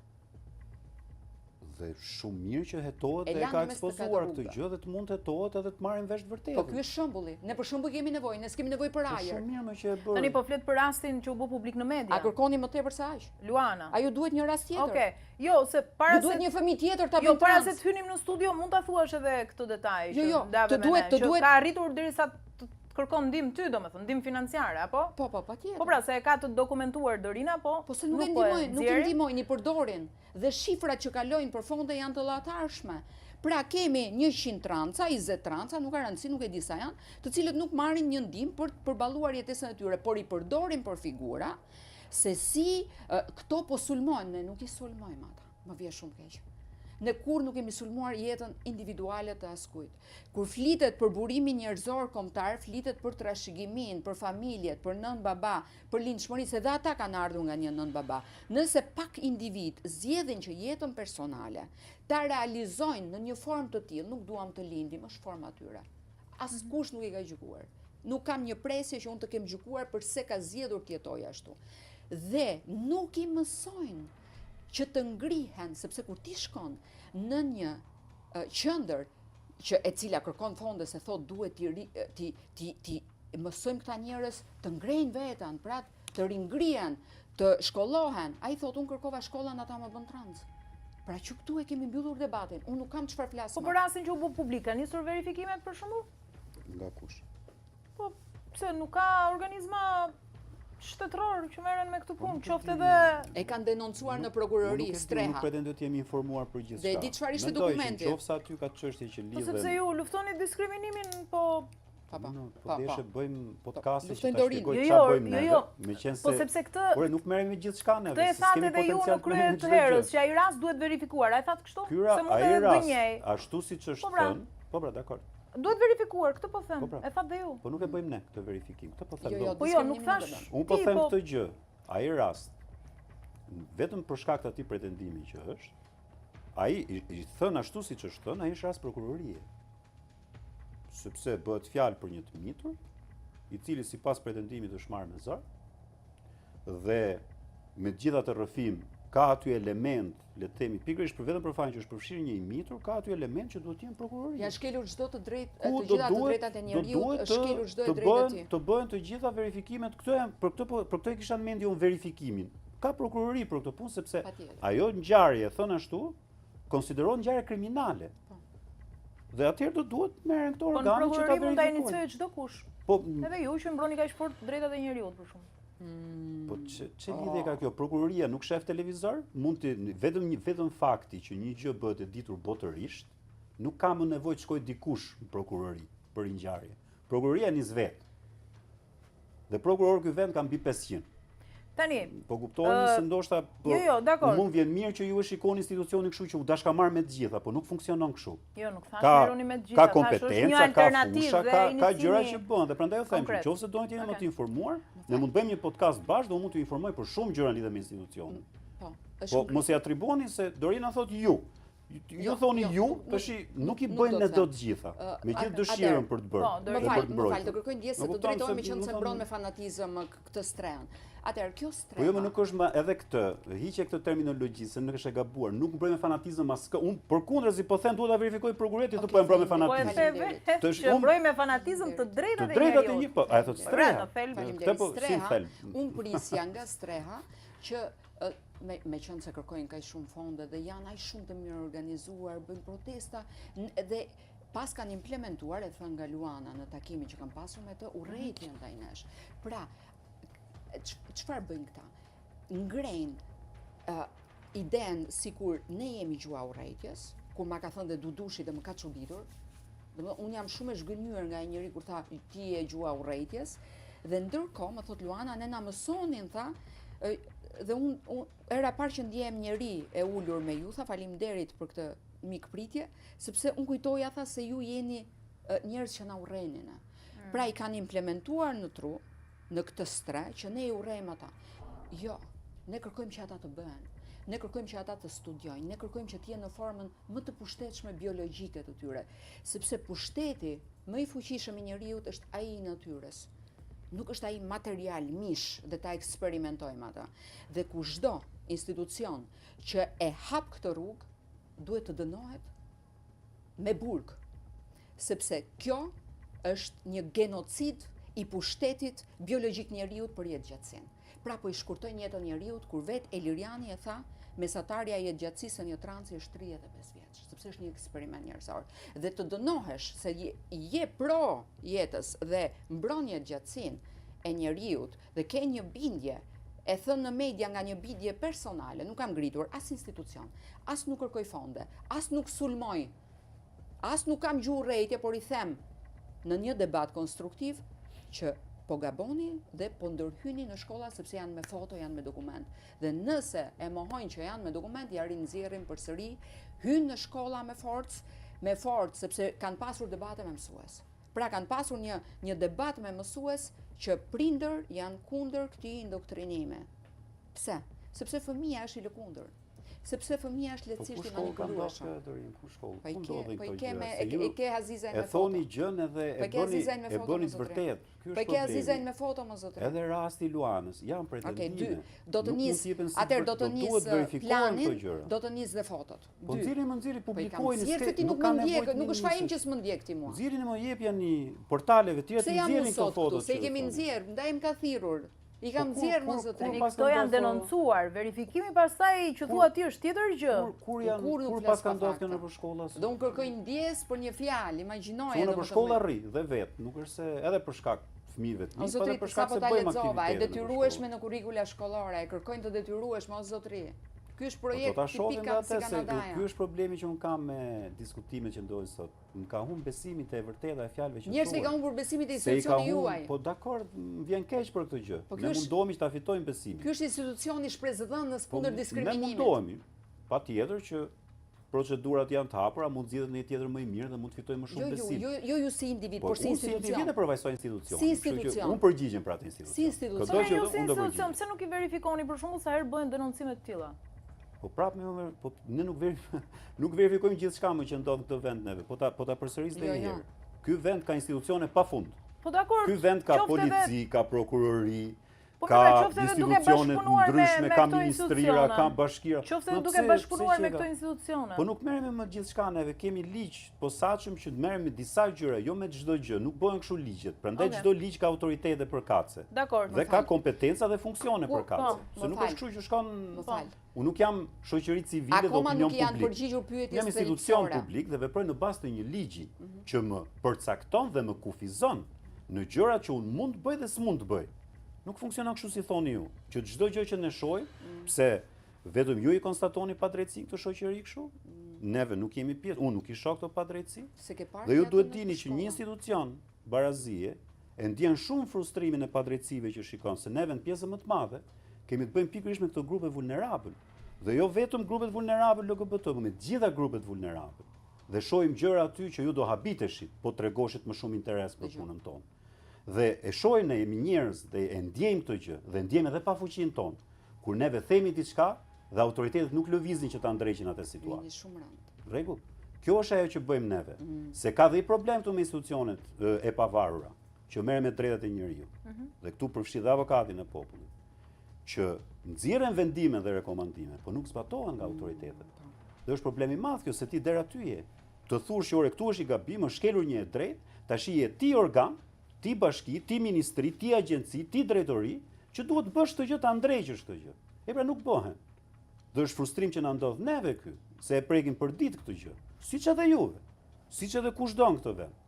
Dhe shumë mirë që hetohet dhe e ka ekspozuar këtë gjë dhe të mund të hetohet edhe të marrim vesh të vërtetën. Po ky është shembulli. Ne për shembull kemi nevojë, ne s'kemi nevojë për po ajër. Shumë mirë më që e bërë. Tani po flet për rastin që u bë publik në media. A kërkoni më tepër se aq? Luana. A ju duhet një rast tjetër? Okej. Jo, se para se duhet një fëmijë tjetër ta jo, bëjmë. Jo, para se të hynim në studio, mund ta thuash edhe këtë detaj jo, që jo, ndave të duhet, të duhet ka arritur derisa kërkon ndihmë ty, domethënë, ndihmë financiare, apo? Po, po, patjetër. Po pra, se e ka të dokumentuar Dorina, po Po se nuk e po ndihmojnë, nuk e ndihmojnë, i përdorin. Dhe shifrat që kalojnë për fonde janë të llahtarshme. Pra kemi 100 tranca, 20 tranca, nuk ka rëndësi, nuk e di sa janë, të cilët nuk marrin një ndihmë për të përballuar jetesën e tyre, por i përdorin për figura, se si këto po sulmojnë, ne nuk i sulmojmë ata. Më vjen shumë keq. Ne kurrë nuk kemi sulmuar jetën individuale të askujt. Kur flitet për burimin njerëzor kombëtar, flitet për trashëgiminë, për familjet, për nënë baba, për lindshmërinë, se dhe ata kanë ardhur nga një nënë baba. Nëse pak individë zgjedhin që jetën personale ta realizojnë në një formë të tillë, nuk duam të lindim, është forma e tyre. Askush nuk i ka gjykuar. Nuk kam një presje që unë të kem gjykuar përse ka zgjedhur të jetojë ashtu. Dhe nuk i mësojnë që të ngrihen, sepse kur ti shkon në një qendër që e cila kërkon fonde se thotë duhet t'i t'i t'i t'i mësojmë këta njerëz të ngrejnë veten, pra të ringrihen, të shkollohen. Ai thotë unë kërkova shkollën, ata më bënë trans. Pra që këtu e kemi mbyllur debatin. Unë nuk kam çfarë flas. Po për rastin që u bë publik, kanë nisur verifikimet për shembull? Nga kush? Po, pse nuk ka organizma shtetëror që merren me këtë po, punë, qoftë edhe e kanë denoncuar në prokurori Streha. Nuk pretendoj të jem informuar për gjithçka. Dhe e di çfarë ishte dokumenti. Mendoj që nëse aty ka çështje që lidhen. Po sepse ju luftoni diskriminimin, po Po po. Po deshe po. bëjmë podcaste që ta shpjegoj jo, çfarë jo, bëjmë ne. Jo, jo. Meqenëse Po sepse këtë Ore nuk merremi me gjithçka ne. Këtë e thatë edhe ju në krye të herës, që ai rast duhet verifikuar. A e thatë kështu? Se mund të gënjej. Ashtu siç është po pra. thënë. Po pra, dakor. Duhet verifikuar, këtë po them. Po pra. E thatë dhe ju. Po nuk e bëjmë ne këtë verifikim. Këtë po them. Jo, jo, po jo, nuk thashë. Unë po them po- këtë gjë. Ai rast vetëm për shkak të atij pretendimi që është. Ai i, i thënë ashtu siç është thënë, ai është rast prokurorie. Sepse bëhet fjalë për një të mitur, i cili sipas pretendimit është marrë me zor dhe me gjithë atë rrëfim ka aty element, le të themi pikërisht për vetëm për faktin që është përfshirë një i mitur, ka aty element që duhet të jenë në prokurori. Janë shkelur çdo të drejtë, të gjitha të drejtat e njeriut, është shkelur çdo e drejtë e tij. Të bëhen të gjitha verifikimet, këto janë për këtë po, për këtë e kisha në mendje unë verifikimin. Ka prokurori për këtë punë sepse ajo ngjarje e thënë ashtu konsiderohet ngjarje kriminale. Po. Dhe atëherë do duhet të merren këto po, organe që ta verifikojnë. Po në prokurori mund ta iniciojë çdokush. Po edhe ju që mbroni kaq fort të drejtat e njeriut për shembull. Mm. Po ç'e ç'e lidhje ka kjo? Prokuroria nuk shef televizor? Mund të vetëm një vetëm fakti që një gjë bëhet e ditur botërisht, nuk ka më nevojë të shkojë dikush në prokurori për një ngjarje. Prokuroria nis vetë. Dhe prokurorë ky vend ka mbi 500. Tani, po kuptoni se ndoshta po Jo, jo, dakor. Mua më vjen mirë që ju e shikoni institucionin kështu që u dashka marrë me të gjitha, po nuk funksionon kështu. Jo, nuk thashë merruni me të gjitha, ka kompetenca, ka fusha, ka ka gjëra që bëhen dhe prandaj ju them që nëse doni të jeni më të informuar, ne mund të bëjmë një podcast bashkë dhe unë mund t'ju informoj për shumë gjëra lidhur me institucionin. Po, është. Po mos i atribuoni se Dorina thotë ju. Ju jo, thoni jo, ju, tash nuk i bëjmë ne dot të gjitha. Me gjithë dëshirën për të bërë, po, dhe për të mbrojtur. Më fal, të kërkoj ndjesë se të drejtohem meqenëse mbron me fanatizëm këtë strehën. Atëherë, kjo streha. Po jo, më nuk është më edhe këtë, hiqe këtë terminologji se nuk është e gabuar. Nuk mbroj me fanatizëm askë. Unë përkundrazi po them duhet ta verifikojë prokuroria, ti po e mbron me fanatizëm. Po e the që mbroj me fanatizëm të drejtat e njeriut. Të drejtat e një, po, a e thotë streha. Këtë po si thelb. Unë prisja nga streha që me meqenëse kërkojnë kaq shumë fonde dhe janë aq shumë të mirë organizuar, bëjnë protesta dhe pas kanë implementuar, e thënë nga Luana në takimin që kam pasur me të, urrejtjen ndaj nesh. Pra, çfarë bëjnë këta? Ngrejnë uh, idenë sikur ne jemi gjuha e urrejtjes, kur ma ka thënë dhe Dudushi dhe më ka çuditur, Domethënë unë jam shumë e zhgënjyer nga ai njeri kur tha ti je gjuha e urrejtjes dhe ndërkohë më thotë Luana ne na mësonin tha dhe unë un, hera e parë që ndjehem njeri e ulur me ju tha faleminderit për këtë mikpritje sepse unë kujtoja tha se ju jeni njerëz që na urreni ne. Mm. Pra i kanë implementuar në tru në këtë strehë që ne i urrejmë ata. Jo, ne kërkojmë që ata të bëhen. Ne kërkojmë që ata të studiojnë, ne kërkojmë që të jenë në formën më të pushtetshme biologjike të tyre, sepse pushteti më i fuqishëm i njeriut është ai i natyrës. Nuk është ai material mish dhe ta eksperimentojmë atë. Dhe kushdo institucion që e hap këtë rrugë, duhet të dënohet me burg, sepse kjo është një genocid i pushtetit biologjik njeriut për jetëgjatësinë. Pra po i shkurtojnë jetën njeriut kur vetë Eliriani e tha mesatarja e jetëgjatësisë së një transi është 35 vjeç, sepse është një eksperiment njerëzor. Dhe të dënohesh se je, je pro jetës dhe mbron jetëgjatësinë e njeriut dhe ke një bindje e thënë në media nga një bindje personale, nuk kam ngritur as institucion, as nuk kërkoj fonde, as nuk sulmoj, as nuk kam gjuhë urrejtje, por i them në një debat konstruktiv që po gaboni dhe po ndërhyni në shkolla sepse janë me foto, janë me dokument. Dhe nëse e mohojnë që janë me dokument, ja rinxjerrim përsëri, hynë në shkolla me forcë, me forcë sepse kanë pasur debate me mësues. Pra kanë pasur një një debat me mësues që prindër janë kundër këtij indoktrinimi. Pse? Sepse fëmija është i lëkundur. Sepse fëmija është po lehtësisht i manipulueshëm. Po ku shkollë ka shkollë? Po i ke, po i ke me e ke Hazizajn me foto. E thoni gjën edhe e po bëni e bëni të vërtetë. Ky është po e ke Hazizajn me foto mo zotëri. Edhe rasti i Luanës, janë pretendime. Okej, dy. Do të nis, atëherë do të nis planin, do të nis dhe fotot. Po nxirri më nxirri po publikojini se ti nuk më ndjek, nuk është faji im që s'më ndjek ti mua. Nxirrini më jepjani portaleve të tjera të nxjerrin këto foto. Se i kemi nxjerr, ndaj më ka thirrur. I kam po nxjerr mo zotëri. Këto janë denoncuar, verifikimi pastaj që thua ti është tjetër gjë. Kur janë kur kur paska ndodhur kjo nëpër shkolla? Dhe unë kërkoj ndjesë për një fjalë, imagjinoje domethënë. Unë nëpër shkolla rri dhe vet, nuk është se edhe për shkak fëmijëve të mi, po edhe për shkak se bëjmë aktivitete. E detyrueshme në kurrikula shkollore, e kërkojnë të detyrueshme o zotëri. Ky është po projekt tipik si Kanadaja. Ky është problemi që unë kam me diskutimet që ndodhin sot. Më ka humbur besimi te e vërteta e fjalëve që thuhen. Njerëzve i ka humbur besimi te institucioni juaj. Po dakord, më vjen keq për këtë gjë. Po ne mundohemi që ta fitojmë besimin. Ky është institucioni shpresëdhënës po, kundër diskriminimit. Ne mundohemi. Patjetër që procedurat janë të hapura, mund të zgjidhet një tjetër më i mirë dhe mund të fitojmë më shumë jo, besim. Jo, jo, jo ju si individ, po, por si institucion. Si individ e përfaqësoj institucionin. Si institucion. Unë përgjigjem për atë institucion. Si institucion. Po ju si institucion, pse nuk i verifikoni për shembull sa herë bëhen denoncime të tilla? Po prapë më po ne nuk ver, nuk verifikojmë gjithçka më që ndodh në këtë vend neve. Po ta po ta përsëris edhe jo, një jo. herë. Ky vend ka institucione pafund. Po dakord. Ky vend ka polici, ka prokurori, po, ka institucione të ndryshme, ka ministrira, ka bashkira. Qoftë edhe duke bashkëpunuar me këto institucione. Po nuk merremi me gjithçka neve, kemi ligj të posaçëm që të merremi me disa gjëra, jo me çdo gjë, nuk bëhen kështu ligjet. Prandaj çdo ligj ka autoritete përkatëse. Dakord. Dhe ka kompetenca dhe funksione po, përkatëse. Po, Se nuk është kështu që shkon Më fal. Unë nuk jam shoqëri civile dhe opinion publik. Akoma nuk janë përgjigjur pyetjes Jam institucion publik dhe veproj në bazë të një ligji mhm. që më përcakton dhe më kufizon në gjërat që unë mund të bëj dhe s'mund të bëj. Nuk funksionon kështu si thoni ju, që çdo gjë që ne shohim, mm. pse vetëm ju i konstatoni padrejtësi në këtë shoqëri kështu? Mm. Neve nuk jemi pjesë, unë nuk i shoh këto padrejtësi. Dhe ju duhet dini që një institucion barazie e ndjen shumë frustrimin e padrejtësive që shikon, se neve në pjesën më të madhe kemi të bëjmë pikërisht me këto grupe vulnerabël. Dhe jo vetëm grupet vulnerabël LGBT, por me të gjitha grupet vulnerabël. Dhe shohim gjëra aty që ju do habiteshit, po tregoshit më shumë interes për punën tonë. Dhe e shohim ne jemi njerëz dhe e ndjejmë këtë gjë dhe ndjejmë edhe pafuqinë tonë. Kur neve themi diçka dhe autoritetet nuk lëvizin që ta ndreqin atë situatë. Jeni shumë rëndë. Rregull. Kjo është ajo që bëjmë neve. Mm. Se ka dhe një problem këtu me institucionet e pavarura, që merren me drejtat e njeriut. Mm -hmm. Dhe këtu përfshi dhe avokatin e popullit, që nxjerrin vendime dhe rekomandime, po nuk zbatohen nga mm. autoritetet. Mm. Dhe është problem i madh kjo se ti deri aty je. Të thuash që ore këtu është i gabim, është shkelur një e drejtë, tashi je ti organ, ti bashki, ti ministri, ti agjenci, ti drejtori, që duhet të bësh këtë gjë ta ndreqësh këtë gjë. E pra nuk bëhen. Dhe është frustrim që na ndodh neve ky, se e prekim për ditë këtë gjë, siç edhe juve, siç edhe kushdo në këtë vend.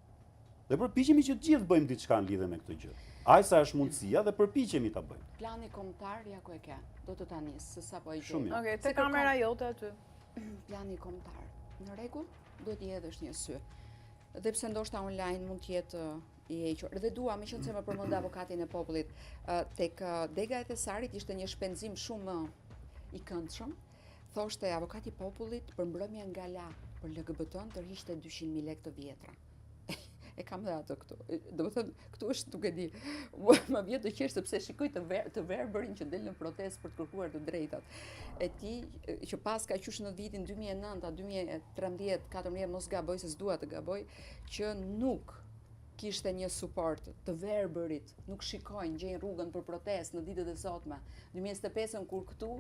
Dhe përpiqemi që të gjithë bëjmë diçka në lidhje me këtë gjë. Aq sa është mundësia dhe përpiqemi ta bëjmë. Plani kombëtar ja ku e ke. Do të ta nis, se sapo e gjej. Shumë mirë. Okej, te kamera jote aty. Plani kombëtar. Në rregull, duhet t'i hedhësh një sy. Dhe pse ndoshta online mund të jetë i hequr. Dhe dua, meqenëse më përmende avokatin e popullit, tek dega e thesarit ishte një shpenzim shumë i këndshëm. Thoshte avokati i popullit për mbrëmjen gala për LGBT-n tërhiqte 200.000 lekë të vjetra. e kam dhe atë këtu. Domethënë, këtu është nuk e di. Më vjen të qesh sepse shikoj të ver, të verbërin që del në protestë për të kërkuar të drejtat. E ti që paska qysh në vitin 2009 a 2013, 14, mos gaboj se s'dua të gaboj, që nuk kishte një suport të verbërit, nuk shikojnë, gjejnë rrugën për protestë në ditët e sotme. 2025-ën kur këtu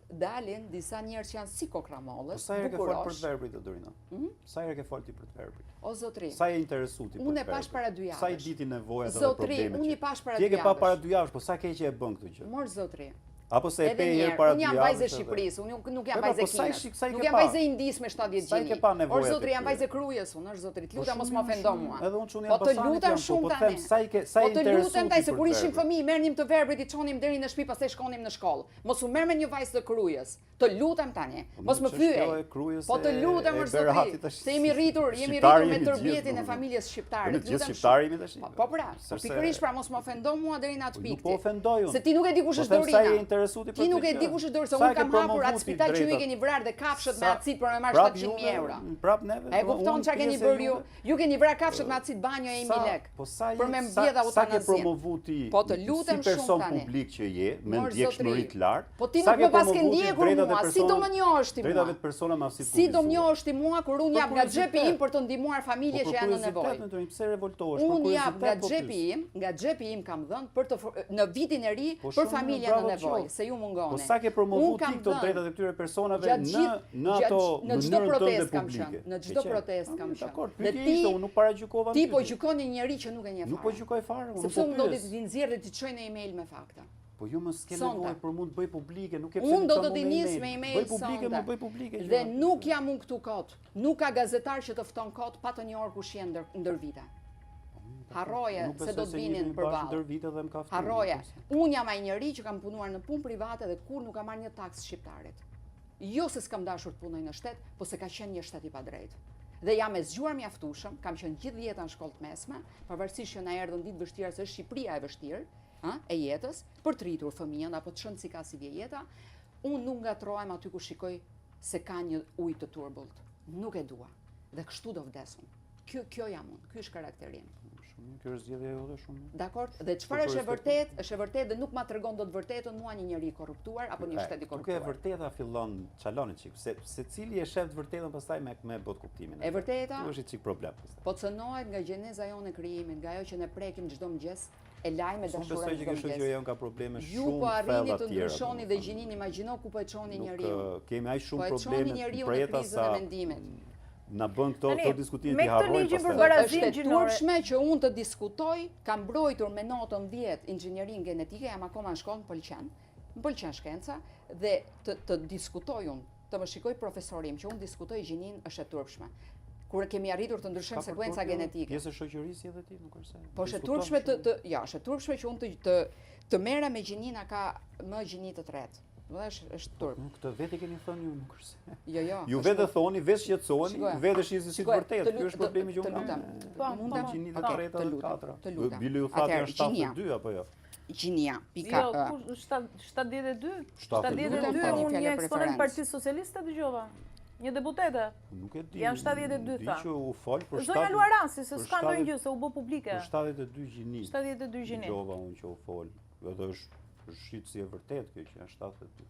dalin disa njerëz që janë si kokrramollët, po sa herë ke fol për të verbrit o Dorina? Hmm? Sa herë ke fol ti për të verbrit? O zotri. Sa je interesu ti për të verbrit? Unë e pash para dy javësh. Sa i di ti nevojat dhe problemet? Zotri, unë i pash para dy javësh. Ti e ke pa para dy javësh, po sa keq e bën këtë gjë? Mor zotri. Apo se e pe një herë para dy javësh. Unë jam vajzë e Shqipërisë, unë nuk jam vajzë e po Kinës. Nuk jam vajzë e Indisë me 70 gjini. Or zotri, jam vajzë e Krujës, unë or zotri, të lutem mos më ofendo mua. Edhe unë çuni jam po të lutem po shumë po tani. Sa i ke sa po të lutem tani se kur ishim fëmijë, merrnim të verbrit i çonim deri në shtëpi, pastaj shkonim në shkollë. Mos u merr me një vajzë të Krujës. Të lutem tani, po mos më fyej. Po të lutem or zotri, se jemi rritur, jemi rritur me tërbjetin e familjes shqiptare. Ne gjithë shqiptarë jemi tash. Po, po pra, po pikërisht pra mos më ofendo mua deri në atë pikë. Nuk po ofendoj unë. Se ti nuk e di kush po është Dorina. Sa je interesu ti për Ti nuk e di kush është Dorina, se unë kam hapur atë spital që ju i keni vrarë dhe kafshët me acid për me marrë 700.000 euro. Prap neve. E kupton çka keni bërë ju? Ju keni vrarë kafshët me acid banjo e 1000 lek. Po sa je, sa, sa ke promovu ti po të lutem si person publik që je, me ndjekshmëri të lartë, po ti nuk më paske ndjekur mua, si do më njohësh ti mua? Drejtat e persona me aftësi të Si do më njohësh ti mua kur unë jap nga xhepi im për të ndihmuar familje po që janë në nevojë? Po pse revoltohesh? Unë jap nga po xhepi im, nga xhepi im kam dhënë për të në vitin e ri po për familje në nevojë, se ju mungoni. Po sa ke promovu ti këto drejtat e këtyre personave në në ato në çdo protestë kam qenë, në çdo protestë kam qenë. Dakord, pyetja ishte, unë nuk paragjykova. Ti po gjykon një njeri që nuk e njeh fare. Nuk po gjykoj fare, unë po Sepse unë do të t'i nxjerr dhe t'i çoj në email me fakte. Po ju më s'ke nevojë për mund të bëj publike, nuk e pse Unë do të t'i nis me email sonte. Bëj publike, më bëj publike. Dhe nuk jam unë këtu kot. Nuk ka gazetar që të fton kot pa të njohur kush je ndër ndër vite. Po, Harroje se do të vinin përballë. Ndër vite dhe më ka ftuar. Harroje. Unë jam ai njeri që kam punuar në punë private dhe kurrë nuk kam marrë një taksë shqiptarit. Jo se s'kam dashur të punoj në shtet, po se ka qenë një shtet i padrejtë. Dhe jam e zgjuar mjaftueshëm, kam qenë gjithë jetën në shkollë të mesme, pavarësisht që na erdhën ditë vështira se është Shqipëria e vështirë, ë, e jetës, për të rritur fëmijën apo të shënë si ka si vjen jeta, unë nuk ngatërrohem aty ku shikoj se ka një ujë të turbullt. Nuk e dua. Dhe kështu do vdes unë. Kjo kjo jam unë, ky është karakteri im. Shumë mirë, kjo është zgjedhja jote shumë mirë. Dakord, dhe çfarë është e vërtetë, është e vërtetë dhe nuk ma tregon dot vërtetën mua një njeri i korruptuar apo një shtet i korruptuar. Duke e vërteta fillon çaloni çik, se secili e shef të vërtetën pastaj me me botëkuptimin. E vërteta? Kjo është çik problem pastaj. Po cënohet nga gjeneza jonë e krijimit, nga ajo që ne prekim çdo mëngjes, e lajmë e dashurojmë çdo mëngjes. Besoj që kjo shoqëria jonë ka probleme shumë Ju po arrini të ndryshoni dhe gjininë, imagjino ku po e çoni njeriun. Kemi aq shumë po probleme të preta sa e mendimit na bën këto këto diskutime t'i harrojmë pastaj. Për barazinë gjinore. Është e turpshme që unë të diskutoj, kam mbrojtur me notën 10 inxhinierinë gjenetike, jam akoma në shkollë, më pëlqen. Më pëlqen shkenca dhe të të diskutoj unë, të më shikoj profesori im që unë diskutoj gjininë është e turpshme. Kur kemi arritur të ndryshojmë sekuenca genetike. Pjesë e shoqërisë edhe ti, nuk është se. Po është e turpshme të të, ja, është e turpshme që unë të të të merrem me gjininë a ka më gjini të tretë. Do të është është turp. Nuk këtë vetë e keni thënë ju, nuk është se. Jo, jo. Ju vetë e thoni, vetë shqetësoheni, vetë e shihni si të vërtetë. Ky është problemi që unë kam. Po, mundem. Gjini të treta dhe të katra. Të lutem. Bile ju thatë janë 72 apo jo? Gjinia, pika Jo, 72? 72, unë një eksponent Partisë Socialiste dëgjova. Një deputete. Nuk e di. Janë 72 tha. Di që u fol për 7. Zonja Luarasi, se s'ka ndonjë gjë se u bë publike. Për 72 gjini. 72 gjini. Dëgjova unë që u fol. Edhe është Shit si e vërtetë kjo që janë 72.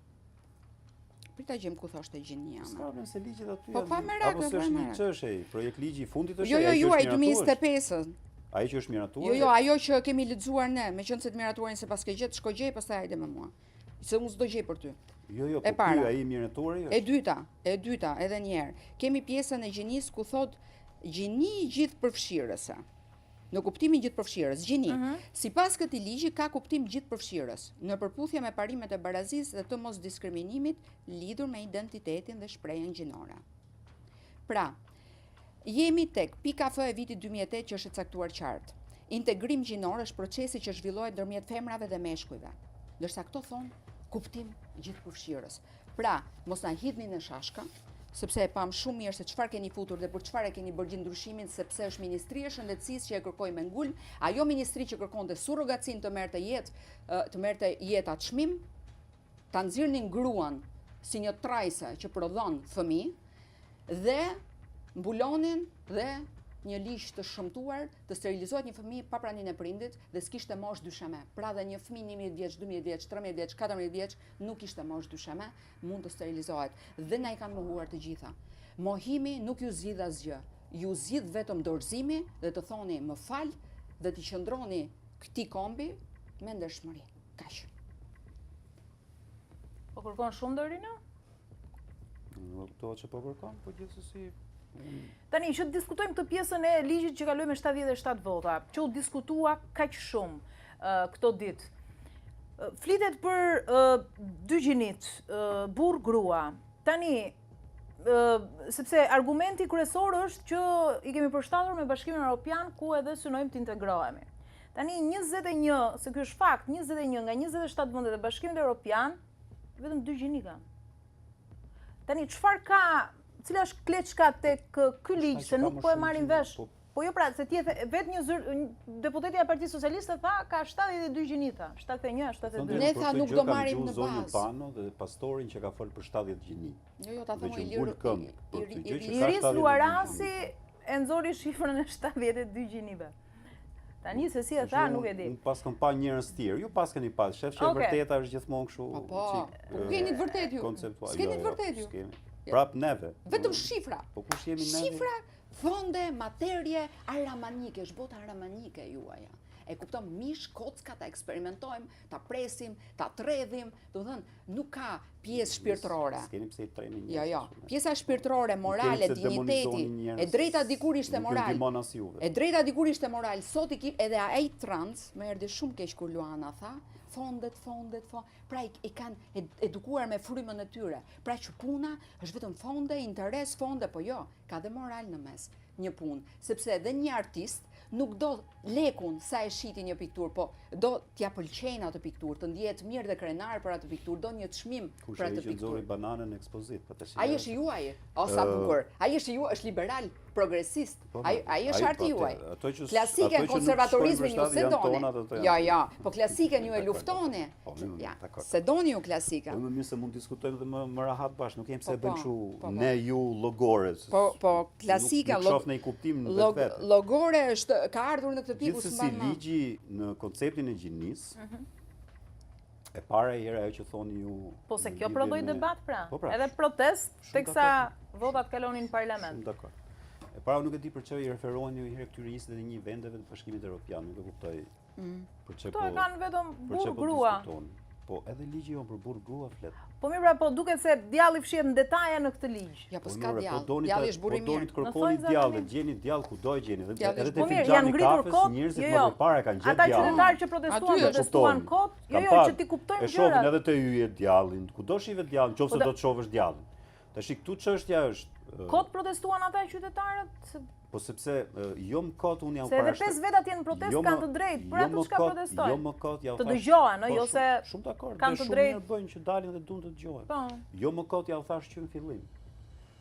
Prit ta gjejmë ku thoshte gjinia. S'ka problem se ligjet aty po, pa merak, apo s'është një çështje, projektligji i fundit është jo, jo, jo, ai 2025-ën. Ai që është miratuar? Jo, jo, ajo që kemi lexuar ne, meqenëse të miratuarin s'e paske gjetë, shko gjej pastaj hajde me mua. Se unë s'do gjej për ty. Jo, jo, po ky ai i miratuari është. E dyta, e dyta, edhe një herë. Kemi pjesën e gjinisë ku thotë gjini gjithëpërfshirëse. Në kuptimin gjithëpërfshirës, gjini, mm -hmm. sipas këtij ligji ka kuptim gjithëpërfshirës, në përputhje me parimet e barazisë dhe të mosdiskriminimit lidhur me identitetin dhe shprehjen gjinore. Pra, jemi tek pika F e vitit 2008 që është e caktuar qartë. Integrim gjinor është procesi që zhvillohet ndërmjet femrave dhe meshkujve. Ndërsa këto thonë kuptim gjithëpërfshirës. Pra, mos na hidhni në shashka, sepse e pamë shumë mirë se çfarë keni futur dhe për çfarë e keni bërë gjithë ndryshimin, sepse është Ministria e Shëndetësisë që e kërkoi me ngulm, ajo ministri që kërkonte surrogacinë të merrte jetë, të merrte jeta çmim, ta nxirrnin gruan si një trajse që prodhon fëmijë dhe mbulonin dhe një ligj të shëmtuar të sterilizohet një fëmijë pa praninë e prindit dhe s'kishte moshë dysheme. Pra dhe një fëmijë 11 vjeç, 12 vjeç, 13 vjeç, 14 vjeç nuk kishte moshë dysheme, mund të sterilizohet dhe na i kanë mohuar të gjitha. Mohimi nuk ju zgjidh asgjë. Ju zgjidh vetëm dorëzimi dhe të thoni më fal dhe t'i qëndroni këtij kombi me ndershmëri. Kaq. Po kërkon shumë Dorina? Nuk kuptoj që po kërkon, po gjithsesi Tani, që të diskutojmë këtë pjesën e ligjit që kaloi me 77 vota, që u diskutua kaq shumë këto ditë. Flitet për dy gjinitë, burrë, grua. Tani, sepse argumenti kryesor është që i kemi përshtatur me Bashkimin Europian ku edhe synojmë të integrohemi. Tani 21, se ky është fakt, 21 nga 27 vendet e Bashkimit Europian, vetëm dy gjini kanë. Tani çfarë ka, cila është kleçka tek ky ligj se nuk po e marrim vesh? Po, po jo pra, se ti e vetë një zyr, deputetja e Partisë Socialiste tha ka 72 gjini tha, 71, 72. Ne tha nuk do marrim në bazë. Pano dhe pastorin që ka fol për 70 gjini. Jo, jo, ta thonë Ilir. Iris Luarasi e nxori shifrën e 72 gjinive. Tani se si e tha, nuk e di. Unë paskam pa njerëz të tjerë, ju paskeni pa, shef që e vërteta është gjithmonë kështu. Po, po, po keni të vërtetë ju. Konceptual. S'keni jo, të jo, vërtetë ju. S'kemi. Prap neve. Vetëm shifra. Po kush jemi neve? Shifra, fonde, materie aramanike, është bota aramanike juaja. E kupton mish, kocka ta eksperimentojmë, ta presim, ta tredhim, domethënë nuk ka pjesë shpirtërore. S'keni pse i trembni njerëz. Jo, jo. Pjesa shpirtërore, morale, dinjiteti, e drejta dikur ishte moral. E drejta dikur ishte moral. Sot i ki edhe ai trans, më erdhi shumë keq kur Luana tha, fondet, fondet, fondet. Pra i, i kanë edukuar me frymën e tyre. Pra që puna është vetëm fonde, interes, fonde, po jo, ka dhe moral në mes një punë, sepse edhe një artist nuk do lekun sa e shiti një pikturë, po do t'ia pëlqejnë atë pikturë, të ndjehet mirë dhe krenar për atë pikturë, do një çmim për atë pikturë. Kush ai që nxori bananen në ekspozitë, po tash. Ai është i juaj, o sa bukur. Ai është i juaj, është liberal. Progresist. Po, Ai ai është arti juaj. Ato që Klasiken, konservatorizmin ju s'e doni. Jo, jo, po klasiken ju e luftoni. Po, ja, s'e doni ju klasiken. Po, më mirë se mund diskutojmë dhe më më rahat bashkë, nuk kemi pse po, e bëjmë po, kështu po, ne ju logore. Po, po, klasika nuk shoh ndonjë kuptim në vetvete. Logore është ka ardhur në këtë pikë ku s'mban. Gjithsesi ligji në konceptin e gjinisë, mhm. E para e herë ajo që thoni ju... Po se kjo prodhoi debat pra, po pra, edhe protestë, teksa votat kalonin në parlament. Shumë dakord. E para nuk e di për çfarë i referoheni ju herë këtyre 21 vendeve të Bashkimit Evropian, nuk e kuptoj. Mm. Për çfarë po. Këto e kanë vetëm burrë po grua. Po edhe ligji jonë për burrë grua flet. Po mirë pra, po duket se djalli fshihet në detaje në këtë ligj. Ja, po, po s'ka djall. Po djalli është burrë i mirë. Po doni të kërkoni djall, gjeni djall kudo e gjeni. Dhe edhe te po filxhani i kafes, njerëzit jo, jo. më përpara kanë gjetë djallin. Ata qytetarë që protestuan, protestuan kot, jo, jo, që t'i kuptojmë gjërat. E shohin edhe te yjet djallin, kudo shihet djallin, qoftë se do të shohësh djallin. Tashi këtu çështja është Kot protestuan ata qytetarët? Po sepse jo më kot unë jam para. Se edhe 5 vetë atje në protestë jo kanë të drejtë, për atë çka protestojnë. Jo më kot ja u Të dëgjohen, ëh, po, jo se shumë dakord, kanë të drejtë. Shumë bëjnë që dalin dhe duan të dëgjohen. Po. Jo më kot ja u thashë që në fillim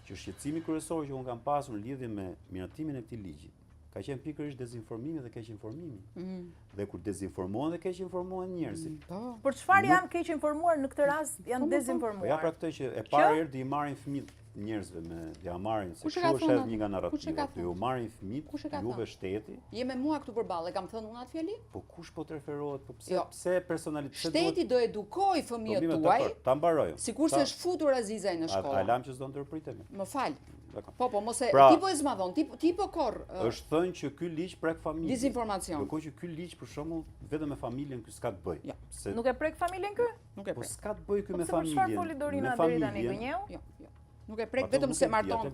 që shqetësimi kryesor që unë kam pasur në lidhje me miratimin e këtij ligji ka qenë pikërisht dezinformimi dhe keqinformimi. Mm. Dhe kur dezinformohen dhe keqinformohen njerëzit. Mm, po. Për çfarë janë keqinformuar në këtë rast janë po, po, po. dezinformuar. Po ja pra këtë që e para herë do i marrin fëmijët njerëzve me ja marrin se kështu është edhe një nga narrativat. Do ju marrin fëmijët juve shteti. Je me mua këtu përballë, e kam thënë unë atë fjali? Po kush po të referohet? Po pse jo. pse personalitet Shteti do edukojë fëmijët po, tuaj. Ta mbaroj. Sikurse është futur Azizaj në shkollë. A lam që s'do ndërpritemi. Më fal. Dakord. Po, po, mos e pra, ti po e zmadhon, ti ti po korr. Është thënë që ky ligj prek familjen. Dezinformacion. Ndërkohë që ky ligj për shembull vetëm me familjen ky s'ka të bëjë. Jo. Se nuk e prek familjen ky? Nuk e po prek. Po s'ka të bëjë ky po me familjen. Po çfarë foli Dorina deri tani gënjeu? Jo, jo. Nuk e prek vetëm se marton.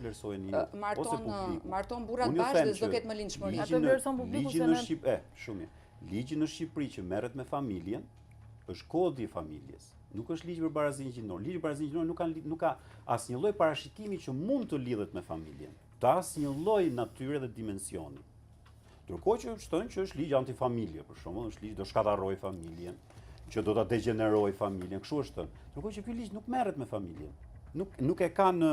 Marton marton burrat bashkë dhe s'do ketë më lindshmëri. Atë vlerëson publiku se në Shqip, e, shumë mirë. Ligji në Shqipëri që merret me familjen është kodi i familjes. Nuk është ligji për barazinë gjinore. Ligji për barazinë gjinore nuk ka nuk ka asnjë lloj parashikimi që mund të lidhet me familjen. Të asnjë lloj natyre dhe dimensioni. Ndërkohë që është thënë që është ligj antifamilje, për shembull, është ligj do shkatërrojë familjen, që do ta degjenerojë familjen, kështu është thënë. Ndërkohë që ky ligj nuk merret me familjen. Nuk nuk e ka në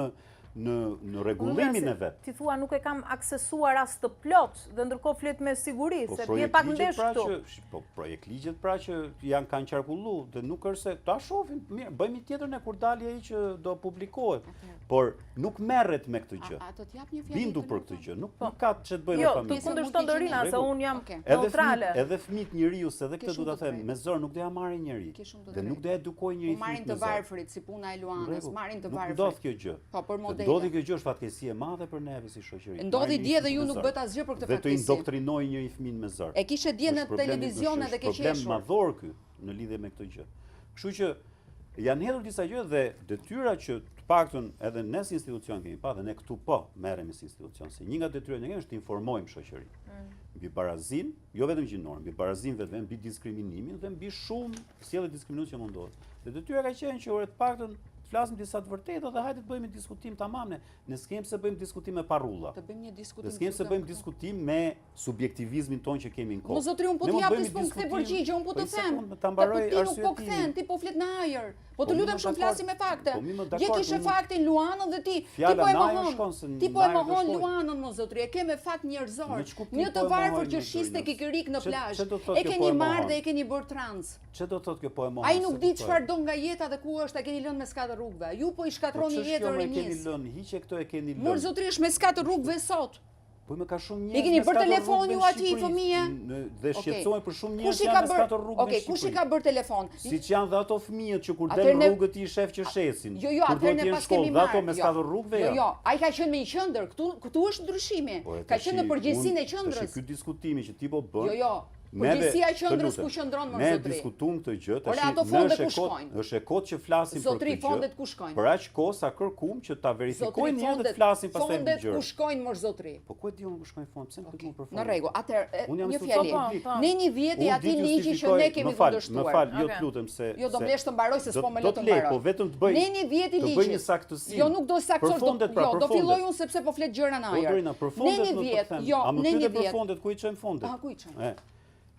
në në rregullimin e vet. Ti thua nuk e kam aksesuar as të plotë dhe ndërkohë flet me siguri po, se bie pak ndesh pra këtu. Që, po projektligjet pra që janë kanë qarkullu dhe nuk është se ta shohim, mirë, bëjmë tjetër ne kur dali ai që do publikohet. Por nuk merret me këtë gjë. A, a të të jap një fjalë? Bindu për këtë gjë, nuk po. nuk ka ç'të bëjë me jo, familjen. Jo, të kundërshton Dorina se unë jam neutrale. Edhe fëmijët njeriu se edhe këtë do ta them, me zor nuk do ja marrë njeri. Dhe nuk do ja edukojë njeri po marrin të varfrit si puna e Luanës, marrin të varfrit. Nuk ndodh kjo gjë. Po për modele. Ndodhi kjo gjë është fatkeqësi e madhe për neve si shoqëri. Ndodhi dje dhe ju nuk bëtë asgjë për këtë fatkeqësi. Dhe të indoktrinojë njeri fëmijën me zor. E kishe dje në televizion edhe ke qeshur. Problem madhor ky në lidhje me këtë gjë. Kështu që janë hedhur disa gjëra dhe detyra që të paktën edhe ne si institucion kemi pa dhe ne këtu po merremi si institucion se një nga detyrat që kemi është të informojmë shoqërinë mm. mbi barazinë, jo vetëm gjinore, mbi barazinë vetëm, mbi diskriminimin dhe mbi shumë sjellje diskriminuese që mund ndodhin. Dhe detyra ka qenë që ore të paktën të flasim disa të vërteta dhe hajde të bëjmë një diskutim tamam ne. Ne s'kemi pse bëjmë diskutim me parulla. Të bëjmë një diskutim. Ne s'kemi pse bëjmë diskutim me subjektivizmin tonë që kemi në kokë. Mo zotri, unë po të jap ti s'po më kthe përgjigje, unë po të po them. Ta mbaroj po ti nuk po kthen, ti po flet në ajër. Po të po lutem shumë flasim me fakte. Po Dje kishe faktin Luanën dhe ti, ti po e mohon. Ti po e mohon Luanën mo zotri, e ke me fakt njerëzor. Një të varfër që shiste kikirik në plazh. E keni marrë dhe e keni bërë trans. Ç'do të thotë kjo po e mohon? Ai nuk di çfarë do nga jeta dhe ku është, e keni lënë mes katër rrugëve. Ju po i shkatërroni po jetën rinisë. Po ç'është kjo e keni lënë, hiqe këto e keni lënë. Mor zotri është mes katër rrugëve sot. Po më ka shumë njerëz. I keni bërë telefon ju atij fëmije? Dhe shqetësohen për shumë njerëz janë mes katër rrugëve. Okej, kush i ka bërë telefon? Siç janë dhe ato fëmijët që kur del rrugët i shef që shesin. Jo, jo, atëherë ne paskemi marrë. Ato mes jo. katër rrugëve Jo, jo, ai ka qenë me një qendër, këtu këtu është ndryshimi. Po, ka qenë në përgjegjësinë e qendrës. Tash ky diskutimi që ti po bën. Jo, jo. Përgjegjësia e qendrës ku qëndron mor zotri. Ne diskutuam këtë gjë, tash ato fonde ku shkojnë? Është e kotë që flasim për këtë gjë. Zotri fondet ku shkojnë? Për aq kohë sa kërkum që ta verifikojnë një dhe të flasim pastaj mbi gjërat. Fondet ku shkojnë mor zotri? Po ku e di unë ku shkojnë fondet? Pse nuk e di për fondet? Në rregull, atëherë një fjali. Po, po. Neni 10 i atij ligji që ne kemi kundërshtuar. Më fal, jo të lutem se Jo do më lesh të mbaroj se s'po më lë të mbaroj. Po vetëm të bëj. Neni 10 i ligjit. Të bëj një saktësim. Jo nuk do saktësosh, do pra, jo, do filloj unë sepse po flet gjëra në po, ajër. Neni 10, jo, neni 10. Për fondet, ku i çojmë fondet? Ah, ku i çojmë?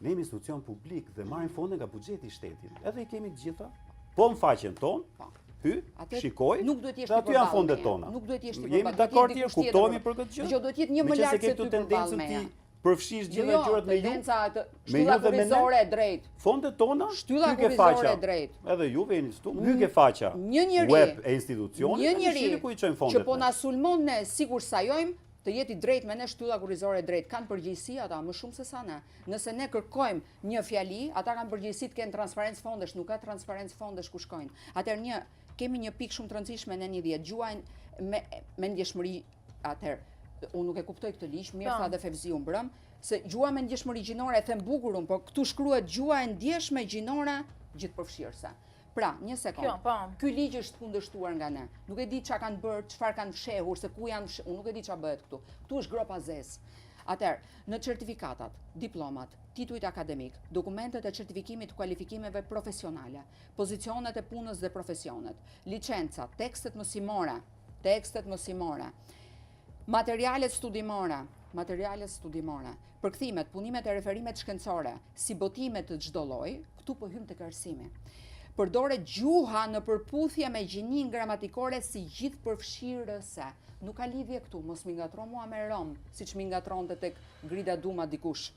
Ne jemi institucion publik dhe marrim fonde nga buxheti i shtetit. Edhe i kemi të gjitha, po në faqen tonë, po. Hy, shikoj, nuk duhet të jesh ti aty janë fondet tona. Nuk duhet të jesh ti përballë. Jemi dakord ti, kuptohemi për këtë gjë? Jo, duhet të jetë një më lart se ty përballë meje. Përfshish gjitha jo, gjërat me ju. Tendenca të shtylla kurrizore e drejtë. Fondet tona, shtylla kurrizore e drejtë. Edhe ju veni këtu, hy ke faqja. Një njeri web e institucionit, një njeri ku i çojmë fondet. Që po na sulmon ne sikur sajojmë, të jetë i drejtë me ne shtylla kurrizore e drejtë. Kanë përgjegjësi ata më shumë se sa ne. Nëse ne kërkojmë një fjali, ata kanë përgjegjësi të kenë transparencë fondesh, nuk ka transparencë fondesh ku shkojnë. Atëherë një kemi një pikë shumë të rëndësishme në një dhjetë, gjuha me me ndjeshmëri atëherë unë nuk e kuptoj këtë ligj, mirë po. tha dhe Fevziu mbrëm, se gjuha me ndjeshmëri gjinore e them bukur unë, po këtu shkruhet gjuha e ndjeshme gjinore gjithëpërfshirëse. Pra, një sekond. Kjo, po. Ky ligj është kundërshtuar nga ne. Nuk e di ça kanë bërë, çfarë kanë fshehur, se ku janë fshehur, unë nuk e di ça bëhet këtu. Këtu është gropa zezë. Atëherë, në certifikatat, diplomat, titujt akademik, dokumentet e certifikimit të kualifikimeve profesionale, pozicionet e punës dhe profesionet, licencat, tekstet mësimore, tekstet mësimore, materialet studimore, materialet studimore, përkthimet, punimet e referimet shkencore, si botime të çdo lloji, këtu po hyjmë tek arsimi. Përdoret gjuha në përputhje me gjininë gramatikore si gjithëpërfshirëse. Nuk ka lidhje këtu, mos m'i ngatërro mua me rom, siç m'i ngatërronte tek Grida Duma dikush,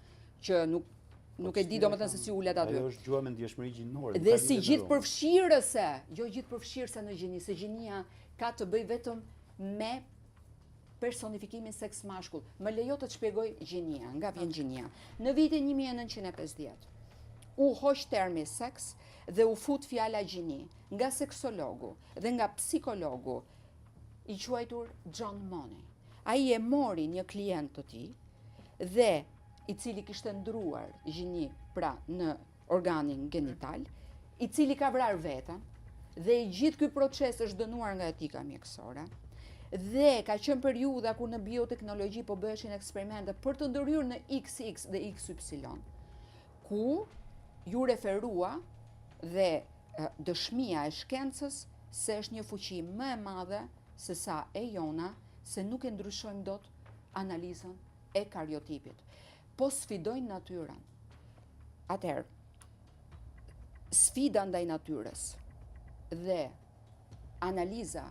që nuk po nuk e di domethënë se si ulet aty. Ajo është gjuha me ndjeshmëri gjinore. Dhe si gjithëpërfshirëse, jo gjithëpërfshirëse në gjini, se gjinia ka të bëjë vetëm me personifikimin seks mashkull. Më lejo të të shpjegoj gjinia, nga vjen gjinia. Në vitin 1950, u hoq termi seks dhe u fut fjala gjini nga seksologu dhe nga psikologu i quajtur John Money. Ai e mori një klient të tij dhe i cili kishte ndruar gjini pra në organin genital, i cili ka vrarë veten, dhe i gjithë ky proces është dënuar nga etika mjekësore, dhe ka qenë periudha kur në bioteknologji po bëheshin eksperimente për të ndërhyrë në XX dhe XY, ku iu referua dhe dëshmia e shkencës se është një fuqi më e madhe se sa e jona, se nuk e ndryshojmë dot analizën e kariotipit. Po sfidojnë natyrën. Atëherë, sfida ndaj natyrës dhe analiza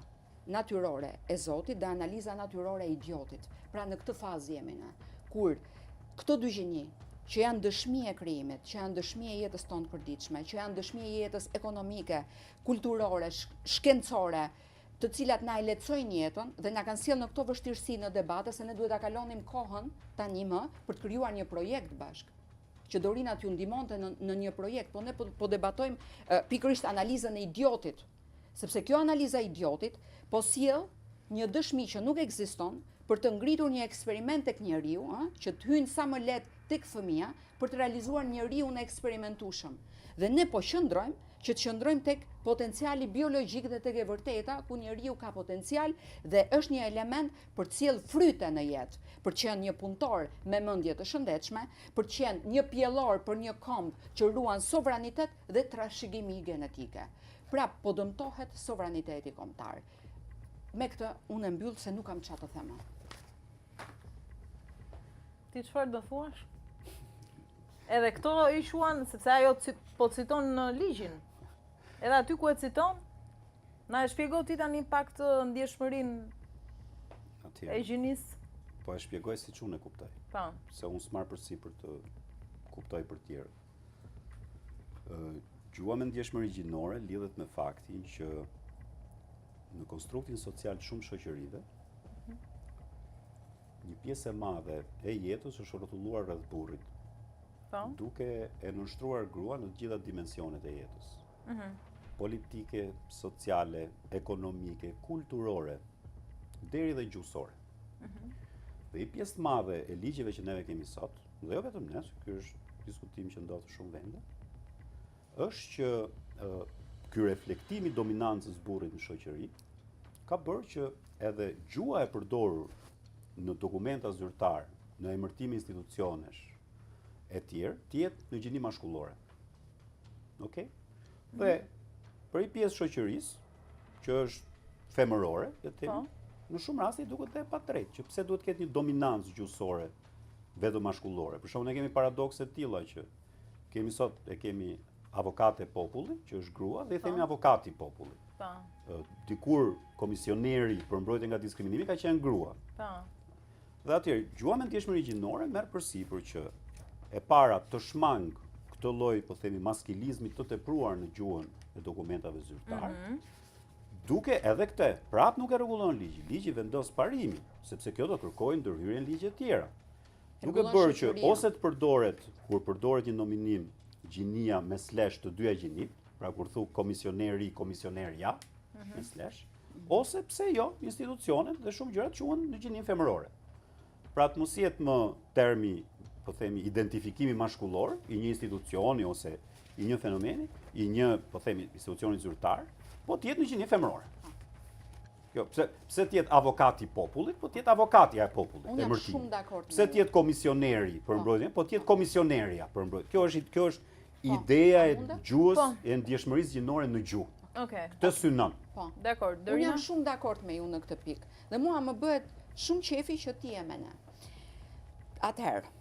natyrore e Zotit dhe analiza natyrore e idiotit. Pra në këtë fazë jemi ne, kur këto dy gjini që janë dëshmi e krijimit, që janë dëshmi e jetës tonë të përditshme, që janë dëshmi e jetës ekonomike, kulturore, shkencore, të cilat na e lehtësojnë jetën dhe na kanë sjellë në këto vështirësi në debate se ne duhet ta kalonim kohën tani më për të krijuar një projekt bashkë që Dorina t'ju ndihmonte në, në një projekt, po ne po, po debatojmë pikërisht analizën e idiotit, sepse kjo analiza e idiotit po sjell një dëshmi që nuk ekziston për të ngritur një eksperiment tek njeriu, ë, që të hyjnë sa më lehtë tek fëmija për të realizuar njeriun e eksperimentueshëm. Dhe ne po qëndrojmë që të qëndrojmë tek potenciali biologjik dhe tek e vërteta ku njeriu ka potencial dhe është një element për të sjellë fryte në jetë, për të qenë një punëtor me mendje të shëndetshme, për të qenë një pjellor për një komb që ruan sovranitet dhe trashëgimi genetike. Pra, po dëmtohet sovraniteti kombëtar. Me këtë unë e mbyll se nuk kam ça të them më. Ti çfarë do thuash? Edhe këto i quan, sepse ajo po citon në ligjin. Edhe aty ku e citon, na e shpjego ti tani pak të ndjeshmërinë e gjinisë. Po e shpjegoj siç unë e kuptoj. Po. Se unë s'marr përsipër të kuptoj për tjerët. Gjuha me ndjeshmëri gjinore lidhet me faktin që në konstruktin social të shumë shoqërive, një pjesë e madhe e jetës është rrotulluar rreth burrit. Po. Duke e nënshtruar gruan në të gjitha dimensionet e jetës. Mm -hmm. Politike, sociale, ekonomike, kulturore, deri dhe gjuhësore. Mm -hmm. Dhe një pjesë të madhe e ligjeve që neve kemi sot, dhe jo vetëm ne, se ky është diskutim që ndodh në shumë vende, është që ky reflektim i dominancës burrit në shoqëri ka bërë që edhe gjuha e përdorur në dokumenta zyrtar, në emërtime institucionesh e tjerë, të jetë në gjini mashkullore. Okej? Dhe mhm. për një pjesë shoqërisë që është femërore, le të themi, po. në shumë raste i duket dhe e padrejtë, që pse duhet të ketë një dominancë gjuhësore vetëm mashkullore. Për shembull, ne kemi paradokse të tilla që Kemi sot e kemi avokate populli, që është grua, dhe i themi po. avokati i popullit. Po. Po. Dikur komisioneri për mbrojtje nga diskriminimi ka qenë grua. Po. Dhe atëherë, gjuha me ndjeshmëri gjinore merr përsipër që e para të shmang këtë lloj, po themi, maskilizmi të tepruar në gjuhën e dokumentave zyrtare. Mm -hmm. Duke edhe këtë, prapë nuk e rregullon ligji. Ligji vendos parimin, sepse kjo do kërkojë ndërhyrje në ligje të tjera. Duke bërë që ose të përdoret, kur përdoret një nominim gjinia me slash të dyja gjinitë, pra kur thu komisioneri, komisionerja, mm -hmm. me slash, ose pse jo, institucionet dhe shumë gjëra quhen në gjininë femërore. Pra të mos jetë më termi, po themi, identifikimi mashkullor i një institucioni ose i një fenomeni, i një, po themi, institucioni zyrtar, po të jetë në gjininë femërore. Jo, pse pse të jetë avokati i popullit, po të jetë avokatja e popullit, Unë jam shumë dakord. Pse të jetë komisioneri për po. mbrojtjen, po të jetë komisionerja për mbrojtjen. Kjo është kjo është po. ideja e gjuhës po. e ndjeshmërisë gjinore në gjuhë. Okej. Këtë synon. Po. Dakord, Unë jam shumë dakord me ju në këtë pikë. Dhe mua më bëhet shumë qefi që ti je me ne. Atëherë,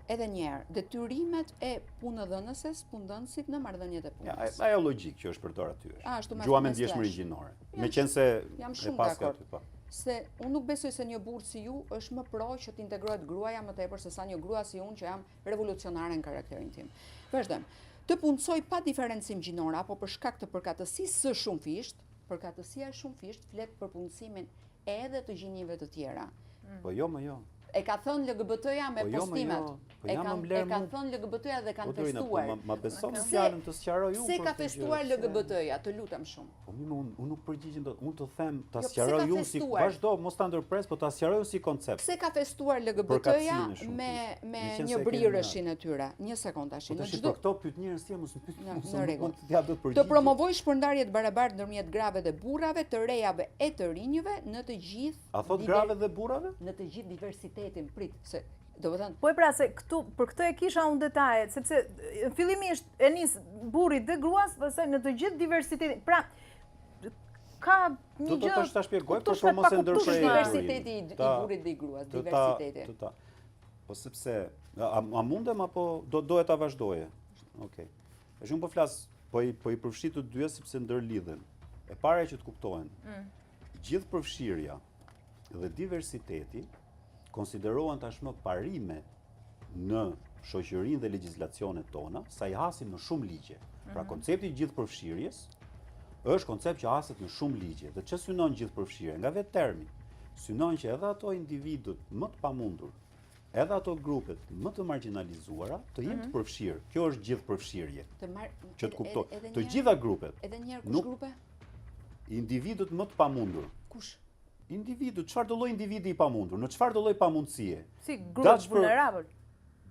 edhe një herë, detyrimet e punëdhënëses, punëdhënësit në marrëdhëniet e punës. Ja, ajo logjikë që është përdorur aty është. Ashtu me Gjuha me ndjeshmëri gjinore. Meqenëse jam shumë dakord. Po. Se unë nuk besoj se një burrë si ju është më pro që të integrohet gruaja më tepër se sa një grua si unë që jam revolucionare në karakterin tim. Vazhdojmë. Të punësojë pa diferencim gjinor apo për shkak të përkatësisë së shumëfishtë, Përkatësia e shumëfishtë flet për punësimin edhe të gjinive të tjera. Mm. Po jo, më jo. E ka thënë LGBT-ja me po jo, postimet. Jo. Po e ka e ka thënë LGBT-ja dhe kanë po, festuar. Po ma beson në fjalën të sqaroj unë. Pse ka festuar LGBT-ja, të lutem shumë. Po mirë, unë unë nuk përgjigjem dot. Unë të them ta jo, sqaroj unë si vazhdo, mos ta ndërpres, po ta sqaroj unë si koncept. Pse ka festuar LGBT-ja me me njëbrirëshin e tyre? Një sekondë tash. Po tash për këto pyet njerëz ti mos më pyet. Në rregull. Të promovojë shpërndarje të barabartë ndërmjet grave dhe burrave, të rejave e të rinjve në të gjithë A thotë grave dhe burrave? Në të gjithë diversitetin, prit, se domethënë Po e pra se këtu për këtë e kisha unë detajet, sepse fillimisht e nis burrit dhe gruas, pastaj në të gjithë diversitetin. Pra ka një gjë. Do të ta shpjegoj për për mos e ndërprej. Diversiteti i burrit dhe i gruas, diversiteti. Po sepse a, a mundem apo do doje ta vazhdoje? Okej. Okay. Tash unë po flas, po i po i përfshij të dyja sepse ndërlidhen. E para që të kuptohen. Mm. Gjithëpërfshirja dhe diversiteti konsiderohen tashmë parime në shoqërinë dhe legjislacionet tona, sa i hasim në shumë ligje. Pra mm -hmm. koncepti i gjithëpërfshirjes është koncept që haset në shumë ligje. Dhe ç'synon gjithëpërfshirja? Nga vetë termi. Synon që edhe ato individët më të pamundur edhe ato grupet më të margjinalizuara të jenë të mhm. përfshirë. Kjo është gjithëpërfshirje. Të mar... Që të kuptoj. Të gjitha grupet. Edhe një herë kush grupe? Individët më të pamundur. Kush? Individët, çfarëdo lloj individi i pamundur, në çfarëdo lloj pamundësie. Si grup vulnerabël.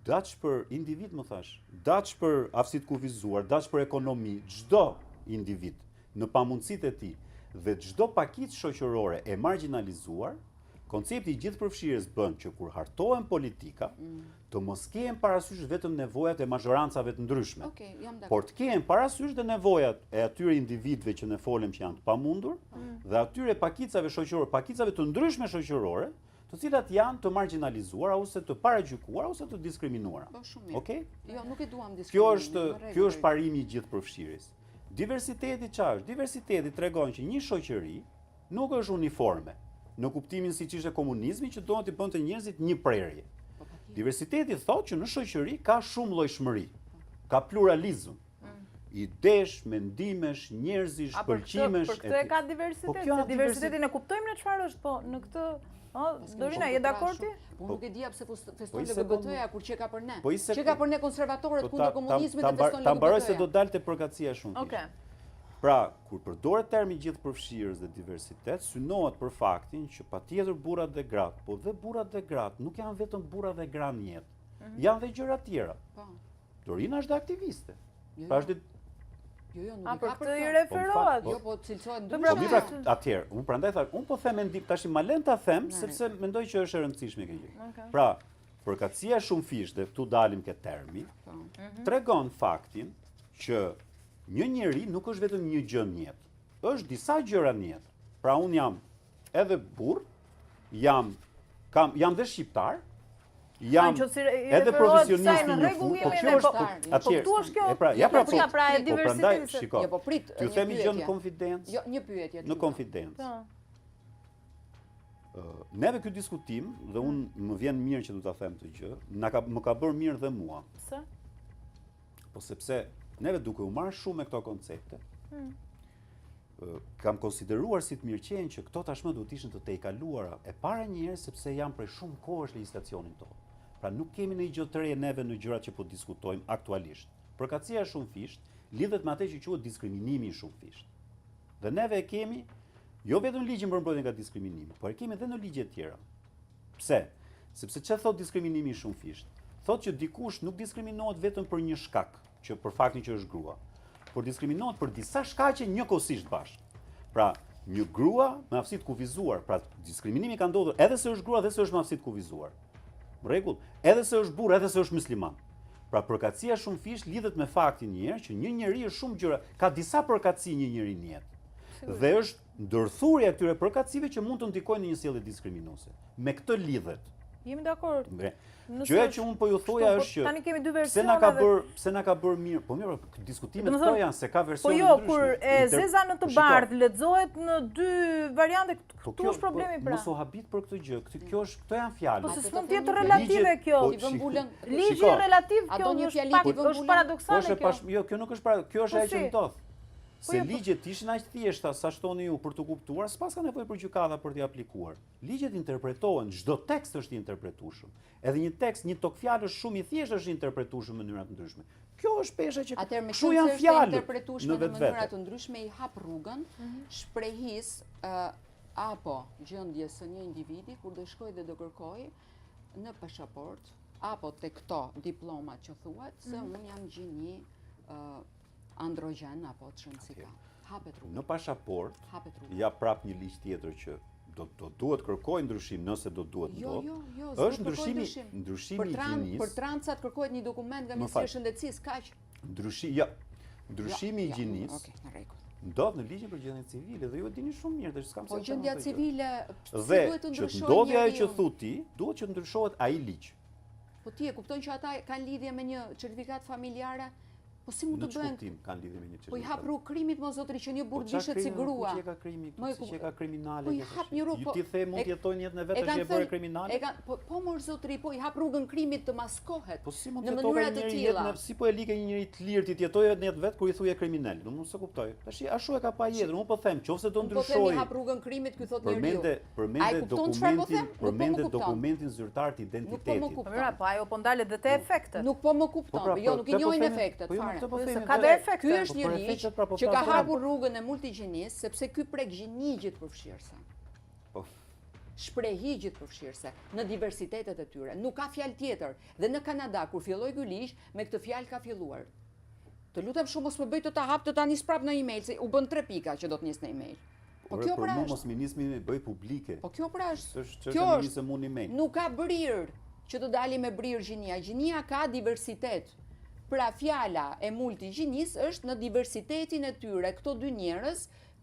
Daç për individ më thashë, daç për aftësi të kufizuar, daç për ekonomi, çdo individ në pamundësitë e tij dhe çdo pakicë shoqërore e margjinalizuar, Koncepti i gjithëpërfshirjes bën që kur hartohen politika, mm. të mos kehen parasysh vetëm nevojat e mazhorancave të ndryshme. Okay, jam dakord. Por të kehen parasysh dhe nevojat e atyre individëve që ne folëm që janë të pamundur mm. dhe atyre pakicave shoqërore, pakicave të ndryshme shoqërore, të cilat janë të margjinalizuara ose të paragjykuara ose të diskriminuara. Po shumë mirë. Okej? Jo, nuk e duam diskriminimin. Kjo është kjo është parimi i gjithëpërfshirjes. Diversiteti çfarë është? Diversiteti tregon që një shoqëri Nuk është uniforme, në kuptimin siç ishte komunizmi që donte t'i bënte njerëzit një prerje. Po, Diversiteti thotë që në shoqëri ka shumëllojshmëri, ka pluralizëm. Mm. Idesh, mendimesh, njerëzish, pëlqimesh. Për këtë e ka diversitet, po se diversitetin e kuptojmë në çfarë është, po në këtë O, Dorina, je dakord ti? Po nuk e dija pse feston LGBT-ja kur qenka për ne. Po qenka për ne konservatorët po kundër komunizmit dhe feston LGBT-ja. Ta mbaroj se do dalë te përkatësia shumë. Okej. Pra, kur përdoret termi gjithëpërfshirës dhe diversitet, synohet për faktin që patjetër burrat dhe gratë, po dhe burrat dhe gratë nuk janë vetëm burra dhe gra në jetë. Mm -hmm. Janë dhe gjëra tjera. Po. Dorina është dhe aktiviste. Jo, pra është Jo, jo, nuk e ka për këtë i referohet. Po, jo, po cilësohet ndryshe. Po mirë, pra, atëherë, unë prandaj thash, unë po them mendim, tash ma lën ta them sepse mendoj që është e rëndësishme kjo gjë. Okay. Pra, përkatësia e shumëfishtë dhe këtu dalim ke termi, po. mhm. tregon faktin që Një njeri nuk është vetëm një gjë në jetë. Është disa gjëra në jetë. Pra unë jam edhe burrë, jam kam jam dhe shqiptar. Jam edhe profesionist në një fushë, po kjo është, po, po këtu është kjo. E pra, ja pra, po, pra e po, prandaj, shiko. Jo, po prit, t'ju them një gjë në konfidencë. Jo, një pyetje. Në konfidencë. Po. Neve ky diskutim dhe unë më vjen mirë që do ta them këtë gjë, na ka më ka bërë mirë dhe mua. Pse? Po sepse neve duke u marrë shumë me këto koncepte, hmm. kam konsideruar si të mirëqenë që këto tashmë duhet të ishin të tejkaluara. E para një herë sepse janë prej shumë kohësh legjislacionin tonë. Pra nuk kemi ndonjë gjë të re neve në gjërat që po diskutojmë aktualisht. Përkatësia e shumëfishtë lidhet me atë që quhet diskriminimi i shumëfishtë. Dhe neve e kemi jo vetëm ligjin për mbrojtjen nga diskriminimi, por e kemi edhe në ligje të tjera. Pse? Sepse ç'e thotë diskriminimi i shumëfishtë? Thotë që dikush nuk diskriminohet vetëm për një shkak, që për faktin që është grua, por diskriminohet për disa shkaqe njëkohësisht bashkë. Pra, një grua me aftësi të kufizuar, pra diskriminimi ka ndodhur edhe se është grua dhe se është me aftësi të kufizuar. Në rregull, edhe se është burrë, edhe se është musliman. Pra përkatësia e shumëfishtë lidhet me faktin një herë që një njeri është shumë gjëra, ka disa përkatësi një njeri në jetë. Dhe është ndërthurja e këtyre përkatësive që mund të ndikojnë në një sjellje diskriminuese. Me këtë lidhet. Jemi dakord. Gjëja që unë po ju thoja po, është që tani kemi dy versione. Pse na ka bër, pse na ka bër mirë? Po mirë, po, diskutimet këto janë se ka versione po jo, ndryshme. Po jo, kur e zeza në të po bardhë lexohet në dy variante, po këtu është problemi pra. Mos u habit për këtë gjë. Këtë kjo është, këto janë fjalë. Po se s'mund të jetë relative kjo. I vën vulën. Ligji relativ kjo është pak është paradoksale kjo. Jo, kjo nuk është para, kjo është ajo që ndodh. Se jo, ligjet ishin aq thjeshta sa shtoni ju për të kuptuar, s'paska nevojë për gjykata për t'i aplikuar. Ligjet interpretohen, çdo tekst është i interpretueshëm. Edhe një tekst, një togfjalësh shumë i thjeshtë është i interpretueshëm në mënyra të ndryshme. Kjo është pesha që Atëherë me kështu janë fjalët interpretueshme në mënyra të ndryshme i hap rrugën mm -hmm. shprehisë uh, apo gjendjes së një individi kur do shkojë dhe do kërkojë në pasaportë apo te këto diplomat që thuhet se mm -hmm. unë jam gjini uh, androgjen apo ç'rëndësi ka. Hapet rruga. Në pasaportë, Hapet rruga. Ja prap një ligj tjetër që do do duhet kërkoj ndryshim nëse do duhet jo, ndodh. Jo, jo, jo, është ndryshimi, ndryshimi i gjinisë. Për transat kërkohet një dokument nga Ministria e Shëndetësisë, kaq. Ndryshimi, jo. Ndryshimi i gjinisë. Okej, në rregull. Ndodh në ligjin për gjendjen civile dhe ju e dini shumë mirë, tash s'kam po, pse. Po gjendja civile, si duhet të ndryshojë? Që ndodhi ajo që thu ti, duhet që të ndryshohet ai ligj. Po ti e kupton që ata kanë lidhje me një certifikatë familjare? Po si mund të bëhen? Në ç'kuptim kanë lidhje me një certifikatë? Po i hap rrugë krimit mo zotri që një burrë po vishet si grua. Po çka krimi? Po si që ka kriminale? Po i hap një rrugë. Po ti the mund të jetojnë jetën e vet është e bërë kriminale? E kanë po po mor zotri, po i hap rrugën krimit të maskohet. Po si mund të jetojë një njeri si po e like një njeri të lirë ti të jetojë në jetën vet kur i thuje kriminal? Unë s'e kuptoj. Tash ashtu e ka pa jetën. Unë po them, nëse do ndryshojë. Po them i hap rrugën krimit, ky thotë njeriu. Përmende Përmende dokumentin, po përmende dokumentin zyrtar të identitetit. Nuk po më kupton. Po, po ajo po ndalet dhe te efektet. Nuk po më kupton. Po pra, jo, nuk i po njohin efektet po jo, fare. Po se ka dhe efekte. Ky është një ligj pra, që ka hapur rrugën e multigjinisë, sepse ky prek gjini gjithëpërfshirëse. Po. Shprehi gjithëpërfshirëse në diversitetet e tyre. Nuk ka fjalë tjetër. Dhe në Kanada kur filloi ky ligj, me këtë fjalë ka filluar. Të lutem shumë mos më bëj të ta hap të ta nis prapë në email, se u bën tre pika që do të nis në email. Po kjo pra është. Mos më nismi me bëj publike. Po kjo pra është. Është kjo është më në email. Nuk ka brirë që të dali me brirë gjinia. Gjinia ka diversitet. Pra fjala e multigjinisë është në diversitetin e tyre. Këto dy njerëz,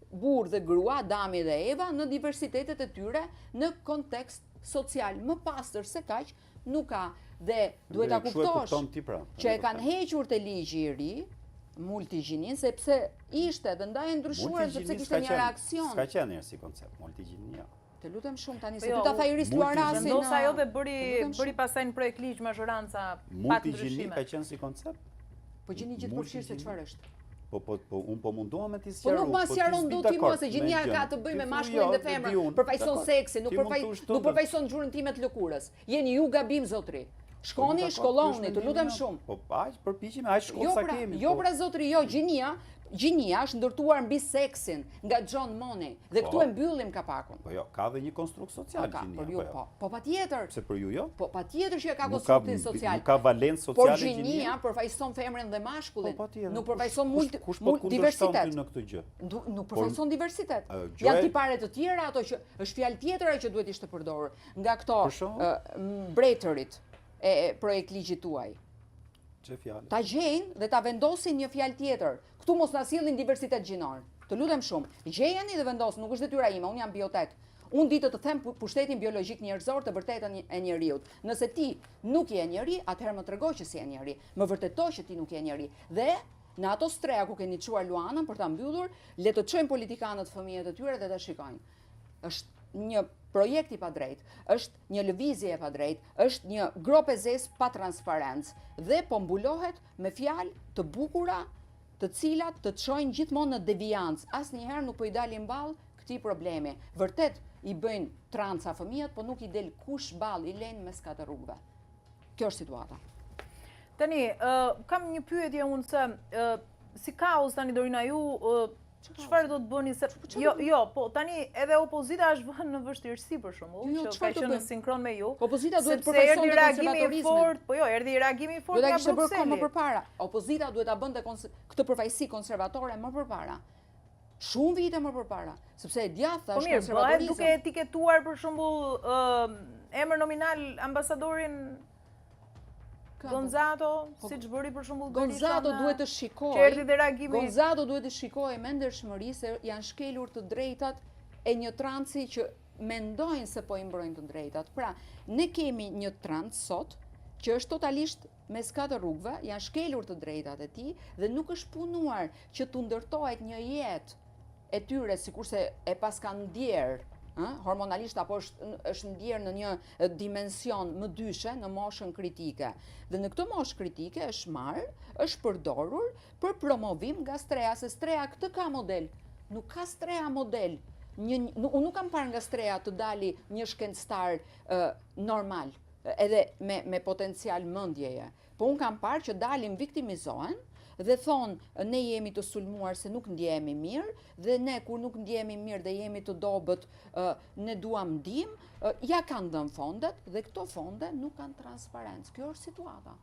burrë dhe grua, Adami dhe Eva, në diversitetet e tyre në kontekst social. Më pastër se kaq, Nuk ka. Dhe duhet ta kuptosh pra, që e kanë hequr te ligji i ri, multigjinin, sepse ishte dhe ndaj e ndryshuar sepse kishte një reaksion. S'ka qenë si koncept, multigjinia. Të lutem shumë tani, se po jo, ty ta tha Iris Luarasi. Vendos ajo dhe bëri, bëri pastaj në projekt ligj mazhoranca pak ndryshime. Multigjini ka qenë si koncept? Po gjini gjithëpërfshirëse çfarë është? Po po po un po mundohem me t'i sqaru. Po nuk ma po sqaron dot ti mua se gjinia ka të bëjë me mashkullin dhe femrën, përfaqëson seksin, nuk përfaqëson nuk përfaqëson ngjyrën time të lëkurës. Jeni ju gabim zotri. Shkoni, shkolloni, të lutem shumë. Po aq përpiqemi, aq shkollë jo, sa pra, kemi. Jo po. pra zotri, jo gjinia, gjinia është ndërtuar mbi seksin nga John Money dhe këtu po. e mbyllim kapakun. Po jo, ka dhe një konstrukt social po, gjinia. Për ju po, jo. po. Po patjetër. Pse për ju jo? Po patjetër që e ka konstruktin social. Nuk ka valencë sociale gjinia. Por gjinia përfaqëson femrën dhe mashkullin. Po patjetër. Nuk përfaqëson multi kush po diversitet në këtë gjë? Nuk përfaqëson diversitet. Janë tipare të tjera ato që është fjalë tjetër ajo që duhet ishte përdorur nga këto mbretërit e projektligjit tuaj. Ç'e fjalë? Ta gjejnë dhe ta vendosin një fjalë tjetër. Këtu mos na sjellin diversitet gjinor. Të lutem shumë. Gjejeni dhe vendos, nuk është detyra ime, unë jam biotek. Unë di të të them pushtetin biologjik njerëzor të vërtetën e njeriut. Nëse ti nuk je njeri, atëherë më trego që s'je njeri. Më vërteto që ti nuk je njeri. Dhe në ato streha ku keni çuar Luanën për ta mbyllur, le të çojnë politikanët fëmijët e tyre dhe ta shikojnë. Është një projekt i padrejtë, është një lëvizje e padrejtë, është një gropë e zezë pa transparencë dhe po mbulohet me fjalë të bukura të cilat të çojnë gjithmonë në deviancë, asnjëherë nuk po i dalin ballë këtij problemi. Vërtet i bëjnë tranca fëmijët, po nuk i del kush ballë, i lejnë mes katër rrugëve. Kjo është situata. Tani, kam një pyetje unë se si kauzë tani Dorina ju çfarë do të bëni se jo jo, po tani edhe opozita është vënë në vështirësi për shembull, jo, jo, që ka qenë në sinkron me ju. Opozita duhet të përfaqësonte konservatorizmin. Fort, po jo, erdhi reagimi i fortë nga Brukseli. Do ta kishte bërë më përpara. Opozita duhet ta bënte këtë përfaqësi konservatore më përpara. Shumë vite më përpara, sepse e djathta po është konservatorizëm. Po mirë, bëhet duke etiketuar për shembull emër nominal ambasadorin Gonzato, po, siç bëri për shembull Gonzato duhet të shikojë. Që erdhi dhe reagimi. Gonzato duhet të shikojë me ndershmëri se janë shkelur të drejtat e një transi që mendojnë se po i mbrojnë të drejtat. Pra, ne kemi një trans sot që është totalisht mes katër rrugëve, janë shkelur të drejtat e tij dhe nuk është punuar që t'u ndërtohet një jetë e tyre sikurse e paska ndjerë, ë, hormonalisht apo është është ndjerë në një dimension mëdyshe në moshën kritike. Dhe në këtë moshë kritike është marrë, është përdorur për promovim nga streha, se streha këtë ka model. Nuk ka streha model. Një, unë nuk kam parë nga streha të dali një shkencëtar normal, edhe me me potencial mendjeje. Po unë kam parë që dalin viktimizohen dhe thonë ne jemi të sulmuar se nuk ndjehemi mirë dhe ne kur nuk ndjehemi mirë dhe jemi të dobët ne duam ndihmë, ja kanë dhënë fondet dhe këto fonde nuk kanë transparencë. Kjo është situata.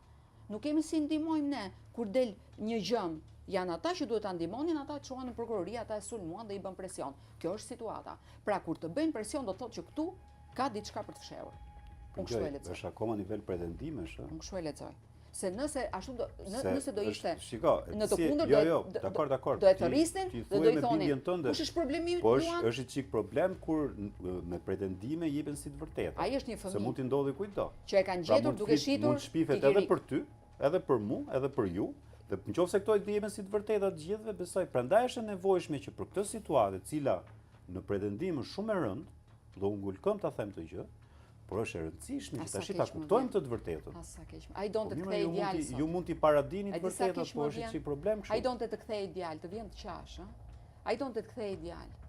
Nuk kemi si ndihmojmë ne kur del një gjëmë. Janë ata që duhet ta ndihmonin, ata çuan në prokurori, ata e sulmuan dhe i bën presion. Kjo është situata. Pra kur të bëjnë presion do të thotë që këtu Ka diçka për të fshehur. Unë kështu e lexoj. Është akoma nivel pretendimesh, ë? Unë kështu e lexoj. Se nëse ashtu do nëse do ishte Shiko, në të kundërt jo, jo, dakor, dakor. Do e thërrisnin dhe do i thonin. Kush është problemi Po është është çik problem kur me pretendime jepen si të vërteta. Ai është një fëmijë. Se mund t'i ndodhi kujtdo. Që e kanë pra, gjetur duke shitur. Mund të shpifet edhe për ty, edhe për mua, edhe për ju. Dhe në qoftë se këto të jepen si të vërteta të gjithëve, besoj, prandaj është e nevojshme që për këtë situatë e cila në pretendim është shumë e rëndë, Dhe unë ngul këmbë ta them këtë gjë, por është e rëndësishme që tash ta kuptojmë të të vërtetën. A sa keq. Ai donte po të kthehej djalë sot. Ju mund t'i paradini të vërtetat, po është çik problem kështu. Ai donte të kthehej djalë, të vjen të qash, ë? Ai donte të kthehej djalë.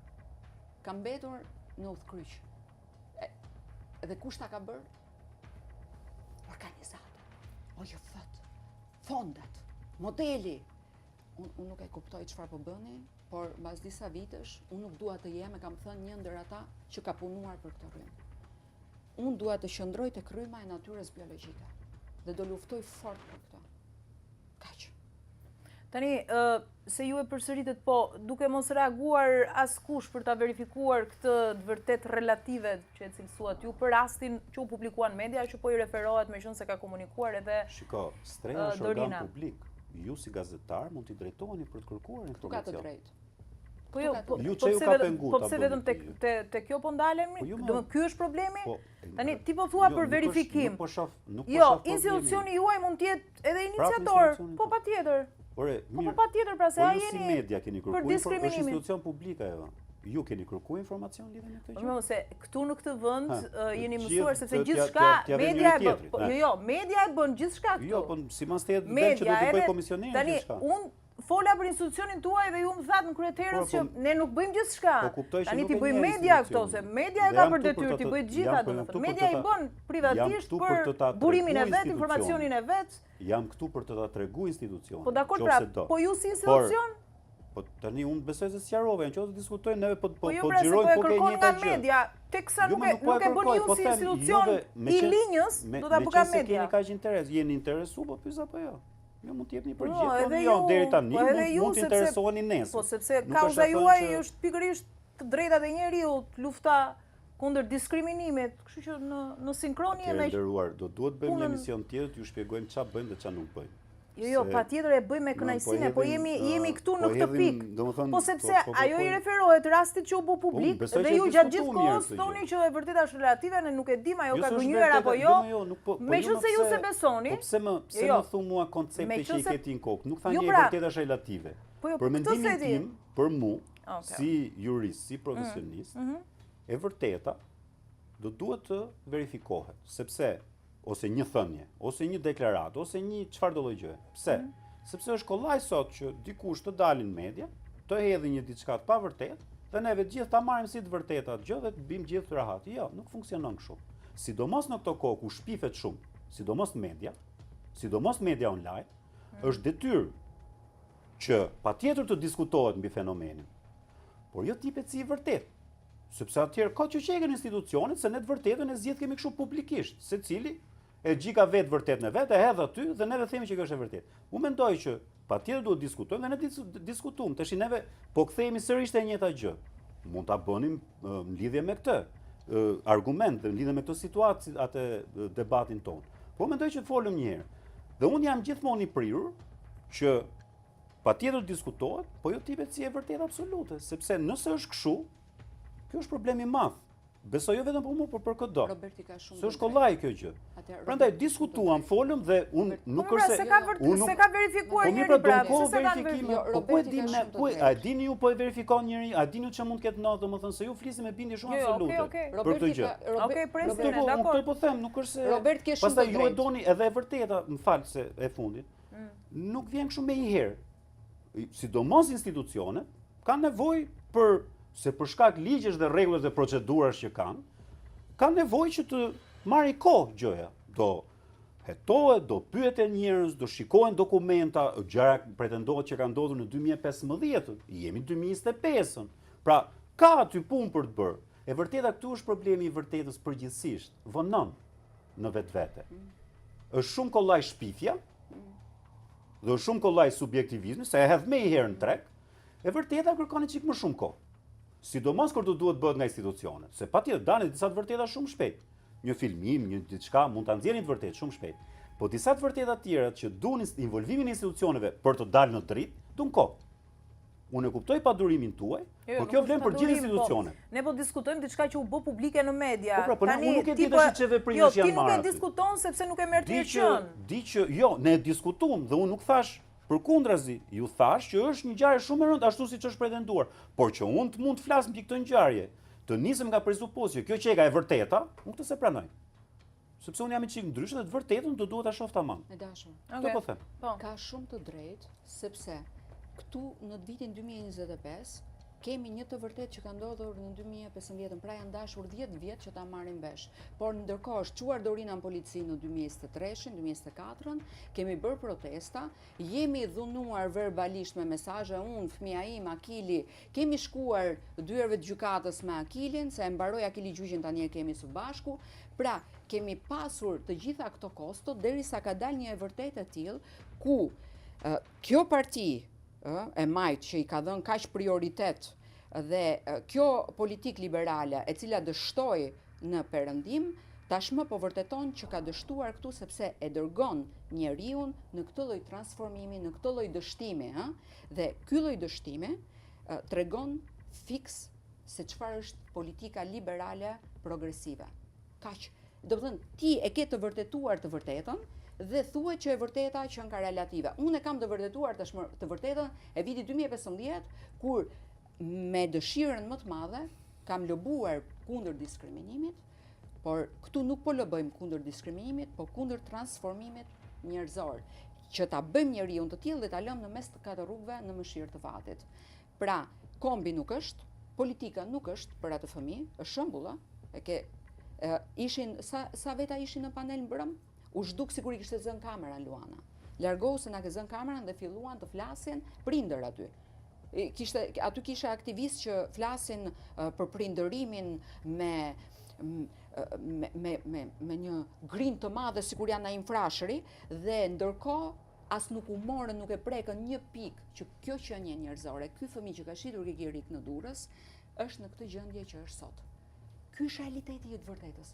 Ka mbetur në udhkryq. Dhe kush ta ka bërë? Organizata. OJF-të. Fondet. Modeli. Unë un nuk e kuptoj çfarë po bëni, por mbas disa vitesh, unë nuk dua të jem, e kam thënë një ndër ata që ka punuar për këtë rrymë. Unë dua të qëndroj tek rryma e natyrës biologjike dhe do luftoj fort për këtë. Kaq. Tani, se ju e përsëritët, po, duke mos reaguar askush për ta verifikuar këtë të vërtetë relative që e cilësuat ju për rastin që u publikua në media, që po i referohet meqenëse ka komunikuar edhe Shiko, streha është organ publik. Ju si gazetar mund t'i drejtoheni për të kërkuar informacion. Këtu ka të drejtë. Po jo, po, ju po pse vetëm po pse vetëm tek te te kjo po ndalemi? Po jo, Do ky është problemi? Po, Tani ti po thua jo, për verifikim. Nuk po shoh, nuk po jo, shoh. Jo, institucioni juaj mund të jetë edhe iniciator. Po patjetër. Ore, po, mirë. Po patjetër, pra se po, ai jeni. Si media keni kërkuar, është institucion publik ajo. Ju keni kërkuar informacion lidhur me këtë gjë? Jo, se këtu në këtë vend jeni mësuar sepse gjithçka media e bën. Po, jo, jo, media e bën gjithçka këtu. Jo, po simas teje del që do të bëjë komisioneri gjithçka. Tani unë fola për institucionin tuaj dhe ju më thatë në krye të herës po, që po, ne nuk bëjmë gjithçka. Po kuptoj që Tani t'i bëjë media këto, se media e ka për detyrë t'i bëjë të gjitha, domethënë. Media i bën privatisht për burimin e vet, informacionin e vet. Jam këtu për të ta tregu institucionin. Po dakord pra, po ju si institucion? Po tani unë besoj se sqarova, në qoftë se diskutojmë neve po po, jo, po pra, xhirojmë po, po ke një gjë. Media, teksa nuk e nuk e bëni ju po si institucion i linjës, do ta bëka media. Keni kaq interes, jeni interesu, po pyes apo jo? Ju mund të jepni përgjigje, po, po jo, deri tani po, mund mund të interesoheni nesër. Po sepse kauza juaj është pikërisht të drejtat e njeriut, lufta kundër diskriminimit, kështu që në në sinkronie me Të nderuar, do duhet bëjmë një emision tjetër t'ju shpjegojmë çfarë bëjmë dhe çfarë nuk bëjmë. Jo, jo, patjetër e bëj me po kënaqësinë, po jemi jemi këtu në po këtë pikë. Po sepse po, po, ajo i referohet rastit që u bë publik dhe ju gjatë gjithë kohës thoni që e vërteta është relative, ne nuk e dimë ajo ka gënjyer apo jo. Meqenëse ju s'e besoni. Po pse më pse më thu mua koncepte që i ke ti në kokë? Nuk tha një e pra- vërteta është relative. Për mendimin tim, për mu, si jurist, si mm, profesionist, mhm. e vërteta do duhet të verifikohet, sepse ose një thënie, ose një deklaratë, ose një çfarëdo lloj gjëje. Pse? Mm -hmm. Sepse është kollaj sot që dikush të dalë në media, të hedhë një diçka të pavërtetë dhe neve të gjithë ta marrim si të vërtetë atë gjë dhe të bimë gjithë rahat. Jo, nuk funksionon kështu. Sidomos në këto kohë ku shpifet shumë, sidomos në media, sidomos në media online, mm. është detyrë që patjetër të diskutohet mbi fenomenin. Por jo të jepet si i vërtetë. Sepse atëherë kot që qenkan institucionet se ne të vërtetën e zgjidhkemi kështu publikisht, secili e gjika vetë vërtetën e vet, e hedh aty dhe neve themi që kjo është e vërtetë. Unë mendoj që patjetër duhet diskutojmë dhe ne diskutuam. Tash neve po kthehemi sërish te e njëjta gjë. Mund ta bënim në lidhje me këtë argument dhe në lidhje me këtë situatë atë debatin tonë. Po mendoj që folëm një herë. Dhe unë jam gjithmonë i prirur që Patjetër diskutohet, po jo të jepet si e vërtetë absolute, sepse nëse është kështu, kjo është problem i madh. Besoj jo vetëm për mua, por për këdo. Roberti ka shumë. Se është kollaj kjo gjë. Prandaj diskutuam, folëm dhe unë nuk po, është se ka vërtet, unë nuk s'e ka verifikuar po, njeri pra, pra, po s'e ka verifikime. Jo, po ku e dim ne, ku a e dini ju po e verifikon njeri, a dini ju çfarë mund të ketë ndodhur, domethënë se ju flisni me bindje shumë jo, absolute. Okej, okej. Për këtë gjë. Okej, presim, dakor. Unë po them, nuk është se Robert ke shumë. Pastaj ju e doni edhe e vërteta, më fal se e fundit. Mm. Nuk vjen kështu menjëherë. Sidomos institucionet kanë nevojë për se për shkak ligjesh dhe rregullash dhe procedurash që kanë, kanë nevojë që të marrë kohë gjëja. Do hetohet, do pyeten njerëz, do shikohen dokumenta, gjëra pretendohet që kanë ndodhur në 2015-ën, jemi 2025-ën. Pra, ka aty punë për të bërë. E vërteta këtu është problemi i vërtetës përgjithësisht, vonon në vetvete. Mm. Është shumë kollaj shpifja, dhe është shumë kollaj subjektivizmi, se e hedh menjëherë në treg, e vërteta kërkon një çik më shumë kohë. Sidomos kur të duhet bëhet nga institucionet, se patjetër dalin disa të vërteta shumë shpejt. Një filmim, një diçka mund ta nxjerrin të vërtetë shumë shpejt. Po disa të vërteta të tjera që duan involvimin e institucioneve për të dalë në dritë, duan kohë. Unë e kuptoj padurimin tuaj, jo, jo, por kjo vlen për gjithë po. institucionet. Ne po diskutojmë diçka që u bë publike në media. Po pra, po unë nuk e di tash çfarë veprimesh jo, janë marrë. Jo, ti nuk e diskuton sepse nuk e merr të qenë. Di që jo, ne e diskutuam dhe unë nuk thash përkundrazi, ju thash që është një ngjarje shumë e rëndë ashtu siç është pretenduar, por që unë të mund të flas mbi këtë ngjarje, të nisem nga presupozi që kjo qenka e vërteta, unë këtë s'e pranoj. Sepse unë jam i çik ndryshe dhe të vërtetën do duhet ta shoh tamam. E dashur. Këtë po them. Po. Ka shumë të drejtë, sepse këtu në vitin 2025 kemi një të vërtetë që ka ndodhur në 2015, pra janë dashur 10 vjet që ta marrim vesh. Por ndërkohë është çuar Dorina në polici në 2023-shin, 2024-ën, kemi bërë protesta, jemi dhunuar verbalisht me mesazhe, unë, fëmija im, Akili, kemi shkuar dyerve të gjykatës me Akilin, se e mbaroi Akili gjyqin tani e kemi së bashku, Pra, kemi pasur të gjitha këto kosto derisa ka dalë një e vërtetë e tillë ku kjo parti e majtë që i ka dhënë kaq prioritet dhe kjo politikë liberale e cila dështoi në perëndim, tashmë po vërteton që ka dështuar këtu sepse e dërgon njeriun në këtë lloj transformimi, në këtë lloj dështimi, ë? Dhe ky lloj dështimi tregon fiks se çfarë është politika liberale progresive. Kaq. Domethënë, ti e ke të vërtetuar të vërtetën dhe thua që e vërteta qenka relative. Unë e kam të vërtetuar tashmë të vërtetën e vitit 2015 kur me dëshirën më të madhe kam lobuar kundër diskriminimit, por këtu nuk po lobojmë kundër diskriminimit, po kundër transformimit njerëzor, që ta bëjmë njeriun të tillë dhe ta lëmë në mes të katër rrugëve në mëshirë të fatit. Pra, kombi nuk është, politika nuk është për atë fëmijë, është shembull, ë? E ke e, ishin sa sa veta ishin në panel mbrëm? U zhduk sikur i kishte zënë kamera Luana. Largohu se na ke zënë kamerën dhe filluan të flasin prindër aty. Kishte aty kishe aktivistë që flasin për prindërimin me me me me, me një grintë të madhe sikur janë Naim Frashëri dhe ndërkohë as nuk u morën, nuk e prekën një pikë që kjo qenie njerëzore, ky fëmijë që ka shitur kikirikë në Durrës, është në këtë gjendje që është sot. Ky është realiteti i të vërtetës.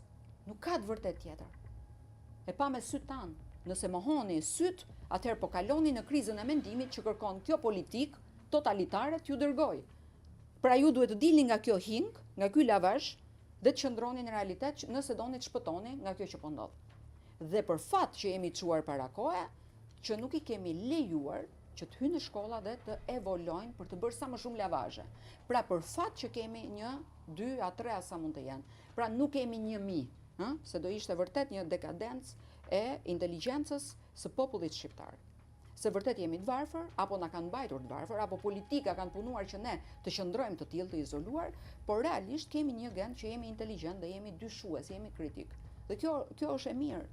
Nuk ka të vërtetë tjetër. E pamë me sytë tanë. Nëse mohoni sytë, atëherë po kaloni në krizën e mendimit që kërkon kjo politikë totalitare t'ju dërgojë. Pra ju duhet të dilni nga kjo hinkë, nga ky lavazh dhe të qëndroni në realitet nëse doni të shpëtoni nga kjo që po ndodh. Dhe për fat që jemi çuar para kohe, që nuk i kemi lejuar që të hyjnë në shkolla dhe të evolojnë për të bërë sa më shumë lavazhe. Pra për fat që kemi një, dy a tre a sa mund të jenë. Pra nuk kemi 1000, ë, se do ishte vërtet një dekadencë e inteligjencës së popullit shqiptar. Se vërtet jemi të varfër, apo na kanë mbajtur të varfër, apo politika kanë punuar që ne të qëndrojmë të tillë të izoluar, por realisht kemi një gen që jemi inteligjent dhe jemi dyshues, jemi kritik. Dhe kjo kjo është e mirë,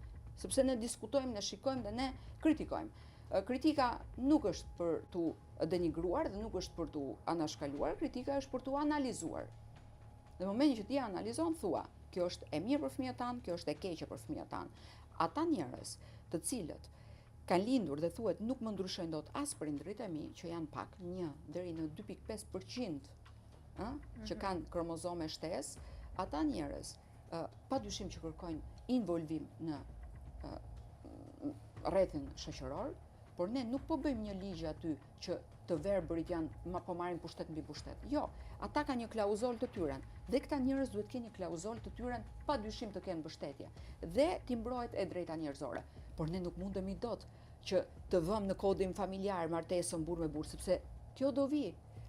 sepse ne diskutojmë, ne shikojmë dhe ne kritikojmë. Kritika nuk është për t'u denigruar dhe nuk është për t'u anashkaluar, kritika është për t'u analizuar. Në momentin që ti analizon, thua, kjo është e mirë për fëmijët tanë, kjo është e keqe për fëmijët tanë. Ata njerëz, të cilët kanë lindur dhe thuhet nuk më ndryshojnë dot as prindërit e mi, që janë pak, 1 deri në 2.5%, ë, që mhm. kanë kromozome shtesë, ata njerëz pa dyshim që kërkojnë involvim në rrethin shoqëror, por ne nuk po bëjmë një ligj aty që të verbërit janë ma po marrin pushtet mbi pushtet. Jo, ata kanë një klauzolë të tyren dhe këta njerëz duhet të kenë një klauzolë të tyren pa dyshim të kenë mbështetje dhe t'i mbrohet e drejta njerëzore. Por ne nuk mundemi dot që të vëmë në kodin familjar martesën burrë me burrë, sepse kjo do vi.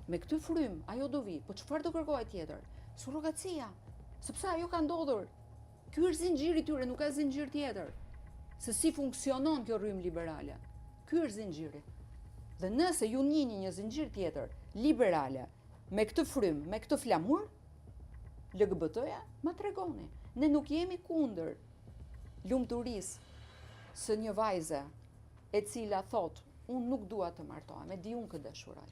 Me këtë frymë, ajo do vi. Po çfarë do kërkohet tjetër? Surrogacia. Sepse ajo ka ndodhur. Ky është zinxhiri i tyre, nuk ka zinxhir tjetër. Se si funksionon kjo rrymë liberale. Ky është zinxhiri. Dhe nëse ju njihni një zinxhir tjetër liberale me këtë frymë, me këtë flamur, LGBT-ja, ma tregoni. Ne nuk jemi kundër lumturisë së një vajze e cila thotë, unë nuk dua të martohem, e di unë kë dashuroj.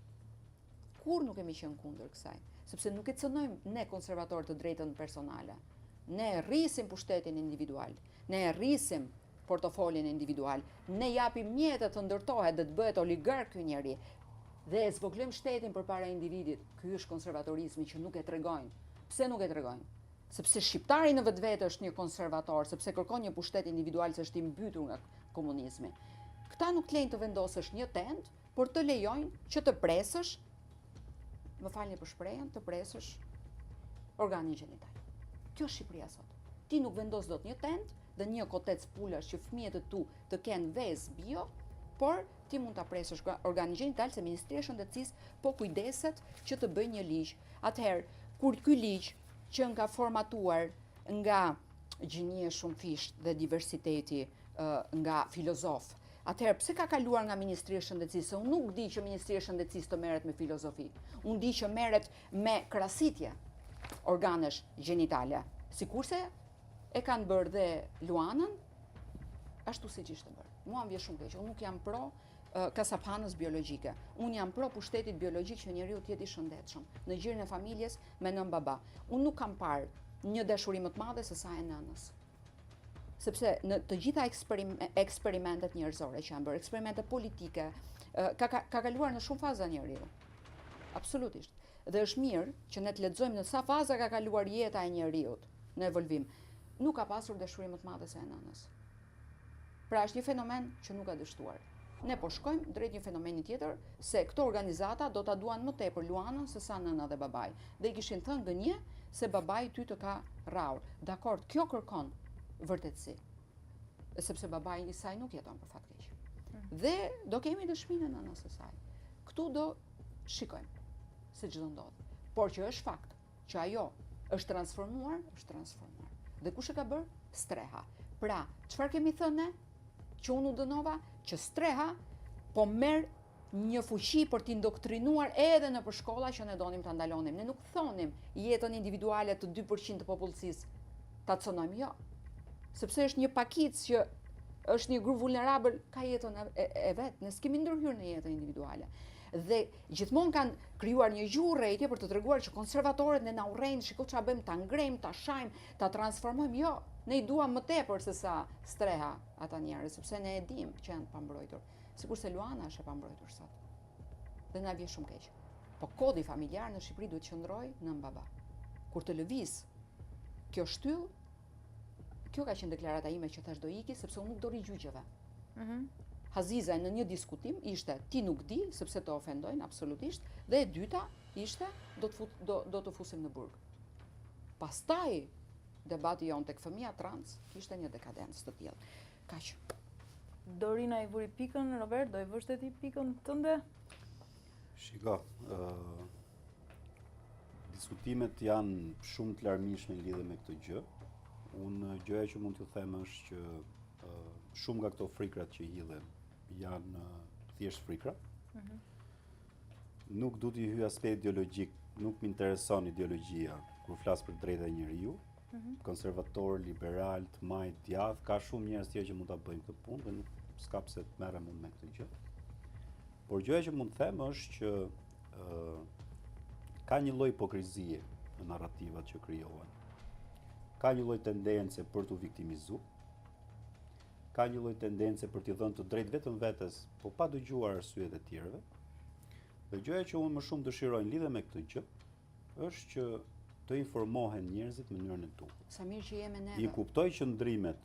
Kurrë nuk kemi qenë kundër kësaj, sepse nuk e cënojmë ne konservatorë të drejtën personale. Ne e rrisim pushtetin individual, ne e rrisim portofolin individual, ne japim mjete të ndërtohet dhe të bëhet oligark ky njeri dhe e zvogëlojmë shtetin përpara individit. Ky është konservatorizmi që nuk e tregojnë. Pse nuk e tregojnë? Sepse shqiptari në vetvete është një konservator, sepse kërkon një pushtet individual se është i mbytur nga komunizmi. Këta nuk të lejnë të vendosësh një tendë, por të lejojnë që të presësh, më falni për shprehjen, të presësh organin gjenital. Kjo është Shqipëria sot. Ti nuk vendos dot një tendë dhe një kotec pulash që fëmijët e tu të kenë vezë bio, por ti mund ta presësh organin gjenital se Ministria e Shëndetësisë po kujdeset që të bëjë një ligj. Atëherë, kur ky ligj që nga formatuar nga gjinia e shumëfishtë dhe diversiteti nga filozofë, Atëherë, pse ka kaluar nga Ministria e Shëndetësisë? Se unë nuk di që Ministria e Shëndetësisë të merret me filozofi. Unë di që merret me krasitje organesh gjenitale. Sikurse e kanë bërë dhe Luanën, ashtu siç ishte bërë. Mua më vjen shumë keq, unë nuk jam pro kasaphanës biologjike. Unë jam pro pushtetit biologjik që njeriu të jetë i shëndetshëm në gjirin e familjes me nënë baba. Unë nuk kam parë një dashuri më të madhe se sa e nënës. Sepse në të gjitha eksperimentet njerëzore që janë bërë, eksperimente politike, ka, ka, ka kaluar në shumë faza njeriu. Absolutisht. Dhe është mirë që ne të lexojmë në sa faza ka kaluar jeta e njeriut në evolvim. Nuk ka pasur dashuri më të madhe se e nënës. Pra është një fenomen që nuk ka dështuar. Ne po shkojmë drejt një fenomeni tjetër, se këto organizata do ta duan më tepër Luanën se sa nëna dhe babai. Dhe i kishin thënë gënje se babai ty të ka rrahur. Dakord, kjo kërkon vërtetësi. Sepse babai i saj nuk jeton për fat keq. Mm. Dhe do kemi dëshminë e nënës së saj. Këtu do shikojmë se ç'do ndodhë. Por që është fakt, që ajo është transformuar, është transformuar. Dhe kush e ka bërë? Streha. Pra, çfarë kemi thënë ne? Që unë u dënova që streha po merr një fuqi për të indoktrinuar edhe nëpër shkolla që ne donim ta ndalonim. Ne nuk thonim jetën individuale të 2% të popullsisë ta cënojmë, jo. Sepse është një pakicë që është një grup vulnerabël, ka jetën e, e, e vet, ne s'kemi ndërhyrë në jetën individuale. Dhe gjithmonë kanë krijuar një gjuhë urrejtje për të treguar që konservatorët ne na urrejnë, shiko çfarë bëjmë, ta ngrejmë, ta shajmë, ta transformojmë. Jo, ne i duam më tepër se sa streha ata njerëz, sepse ne e dimë që janë të pambrojtur. Sikurse Luana është e pambrojtur sot. Dhe na vjen shumë keq. Po kodi familjar në Shqipëri duhet të qëndrojë nënë baba. Kur të lëviz kjo shtyllë, kjo ka qenë deklarata ime që thash do iki sepse unë nuk do rri gjyqeve. Mhm. Hazizaj në një diskutim ishte ti nuk di sepse të ofendojnë absolutisht dhe e dyta ishte do të fut, do do të fusim në burg. Pastaj debati jonë tek fëmija trans kishte një dekadencë të tillë. Kaq. Dorina i vuri pikën, Robert, do i vësh dhe ti pikën tënde? Shiko, ë diskutimet janë shumë të larmishme në lidhje me këtë gjë. Unë gjëja që mund t'ju them është që shumë nga këto frikrat që hidhen janë thjesht frikra. Mm -hmm. Nuk du t'i hyj aspektit ideologjik, nuk më intereson ideologjia kur flas për drejtat e njeriut. Mm -hmm. Konservator, liberal, të majtë, djathtë, ka shumë njerëz tjerë që mund ta bëjnë këtë punë dhe nuk s'ka pse të merrem unë me këtë gjë. Por gjëja që mund të them është që ë ka një lloj hipokrizie në narrativat që krijohen. Ka një lloj tendence për t'u viktimizuar. Ka një lloj tendence për t'i dhënë të drejtë vetëm vetes, po pa dëgjuar arsyet e tjerëve. Dhe gjëja që unë më shumë dëshiroj në lidhje me këtë gjë është që të informohen njerëzit në mënyrën e duhur. Sa mirë që jemi ne. I kuptoj qëndrimet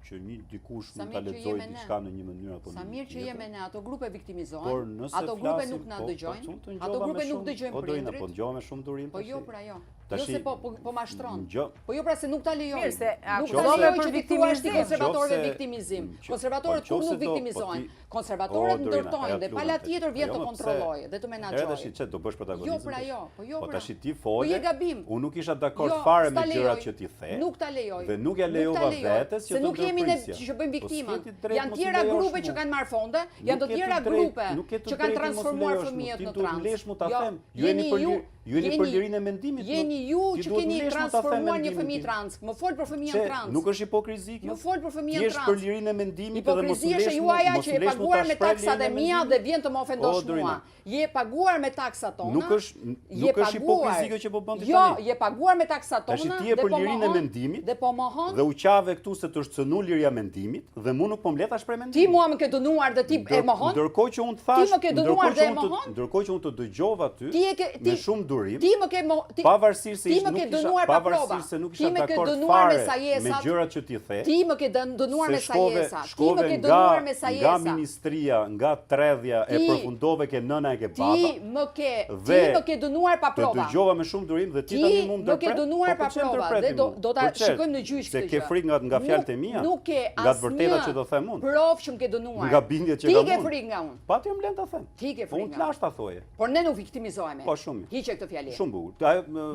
që një dikush mund ta lexojë diçka në një mënyrë apo në një tjetër. Sa mirë që jemi ne, ato grupe viktimizohen, ato grupe nuk na po, po, dëgjojnë, ato grupe nuk dëgjojnë prindërit. Po dëgjova me shumë durim. Po jo pra jo. Jo se po po, po mashtron. Po jo pra se nuk ta lejoj. Mirë se nuk ta lejoj që ti thua ti konservatorëve viktimizim. Konservatorët kurrë nuk viktimizohen. Konservatorët ndërtojnë dhe pala tjetër vjen të kontrollojë dhe të menaxhojë. Edhe tash çe do bësh protagonizëm. Jo pra jo, po jo po pra. Po tash ti fole. Po je gabim. Unë nuk isha dakord jo, fare me gjërat që ti the. Nuk ta lejoj. Dhe nuk ja lejova vetes që të nuk jemi ne që bëjmë po viktimën. Janë tjera grupe që kanë marrë fonde, janë të tjera grupe që kanë transformuar fëmijët në trans. Ti duhet të ta jo, them. Ju jeni për Ju jeni për lirinë e mendimit. Jeni ju që keni transformuar një fëmijë trans. Më fol për fëmijën trans. Nuk është hipokrizi kjo? Më fol për fëmijën trans. Ti je për lirinë e mendimit dhe mos më lesh juaja që je paguar me taksat e mia dhe vjen të më ofendosh mua. Je paguar me taksat tona. Nuk është nuk është hipokrizi kjo që po bën ti jo, tani. Jo, je paguar me taksat tona. Tash ti je për lirinë e mendimit dhe po mohon. Dhe u qave këtu se të është cënu liria e mendimit dhe mu nuk po më le ta shpreh mendimin. Ti mua më ke dënuar dhe ti e mohon. Ndërkohë që unë të thash, ti më ke dënuar dhe e mohon. Ndërkohë që unë të dëgjova ty, ti e ke ti me shumë durim. Ti më ke ti pavarësisht se ti më ke dënuar pa prova. Pavarësisht se nuk isha dakord fare me gjërat që ti the. Ti më ke dënuar me sajesa. Ti më ke dënuar me sajesa. Nga ministria, nga tredhja e përfundove ke nëna e ke baba. Ti më ke ti më ke dënuar pa prova. Të dëgjova me shumë durim dhe ti tani mu ndërpret. Ti më ke dënuar po pa prova dhe do do ta shikojmë në gjyq këtë gjë. Se ke frikë nga nga fjalët e mia. Nuk ke nga të vërtetat që do them unë. Provë që më ke dënuar. Nga bindjet që kam unë. Ti ke frikë nga unë. Pa ti më lën ta them. Ti ke po frikë. Unë të lashë ta thoje. Por ne nuk viktimizohemi. Po shumë. Hiqe këtë fjali. Shumë bukur.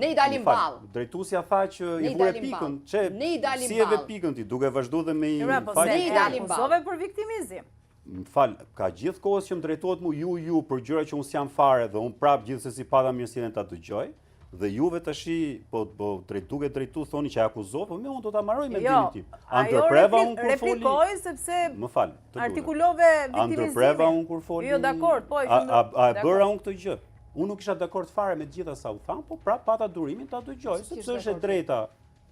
Ne i dalim ballë. Drejtuesja tha që i vure pikën, çe si e vë pikën ti duke vazhduar dhe me i po fal. Ne i dalim ballë. Akuzove për viktimizim. Më fal, ka gjithë kohës që më drejtohet mu ju ju për gjëra që unë s'jam fare dhe unë prap gjithsesi pata mirësinë ta dëgjoj. Dhe juve tashi po po drejt duke drejtu thoni që e akuzove, po mirë unë do ta mbaroj mendimin jo, tim. A ndërpreva unë kur foli? Replikoj sepse më fal, të lutem. Artikulove viktimizimi. A ndërpreva unë kur foli? Jo, dakord, po e a, a, a e bëra unë këtë gjë? Unë nuk isha dakord fare me të gjitha sa u thanë, po prap pata durimin ta dëgjoj, sepse është e drejta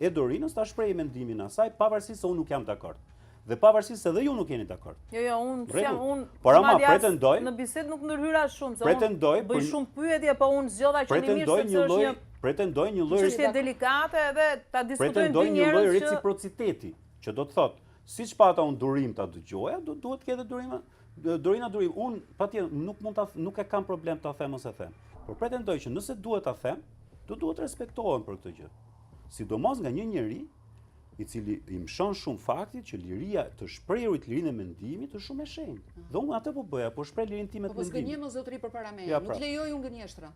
e Dorinës ta shprehë mendimin e saj, pavarësisht se unë nuk jam dakord. Dhe pavarësisht se dhe ju nuk jeni dakord. Jo, jo, unë s'jam unë. Por ama pretendoj në bisedë nuk ndërhyra shumë, se pretendoj bëj për... shumë pyetje, po unë zgjodha qëllimisht sepse është një pretendoj një lloj çështje delikate edhe ta diskutojmë dy njerëz. Pretendoj një lloj reciprociteti, që do të thotë, siç pata unë durim ta dëgjoja, do duhet të ketë durim Dorina durim. Unë patjetër nuk mund ta nuk e kam problem ta them ose them. Por pretendoj që nëse duhet ta them, do duhet të respektohem për këtë gjë. Sidomos nga një njeri i cili i mëshon shumë faktit që liria të shprehurit lirinë e mendimit është shumë e shenjtë. Dhe unë atë po bëja, po shpreh lirinë time po, të mendimit. Po s'gënje zotëri përpara meje, ja, pra. nuk lejoj unë gënjeshtra.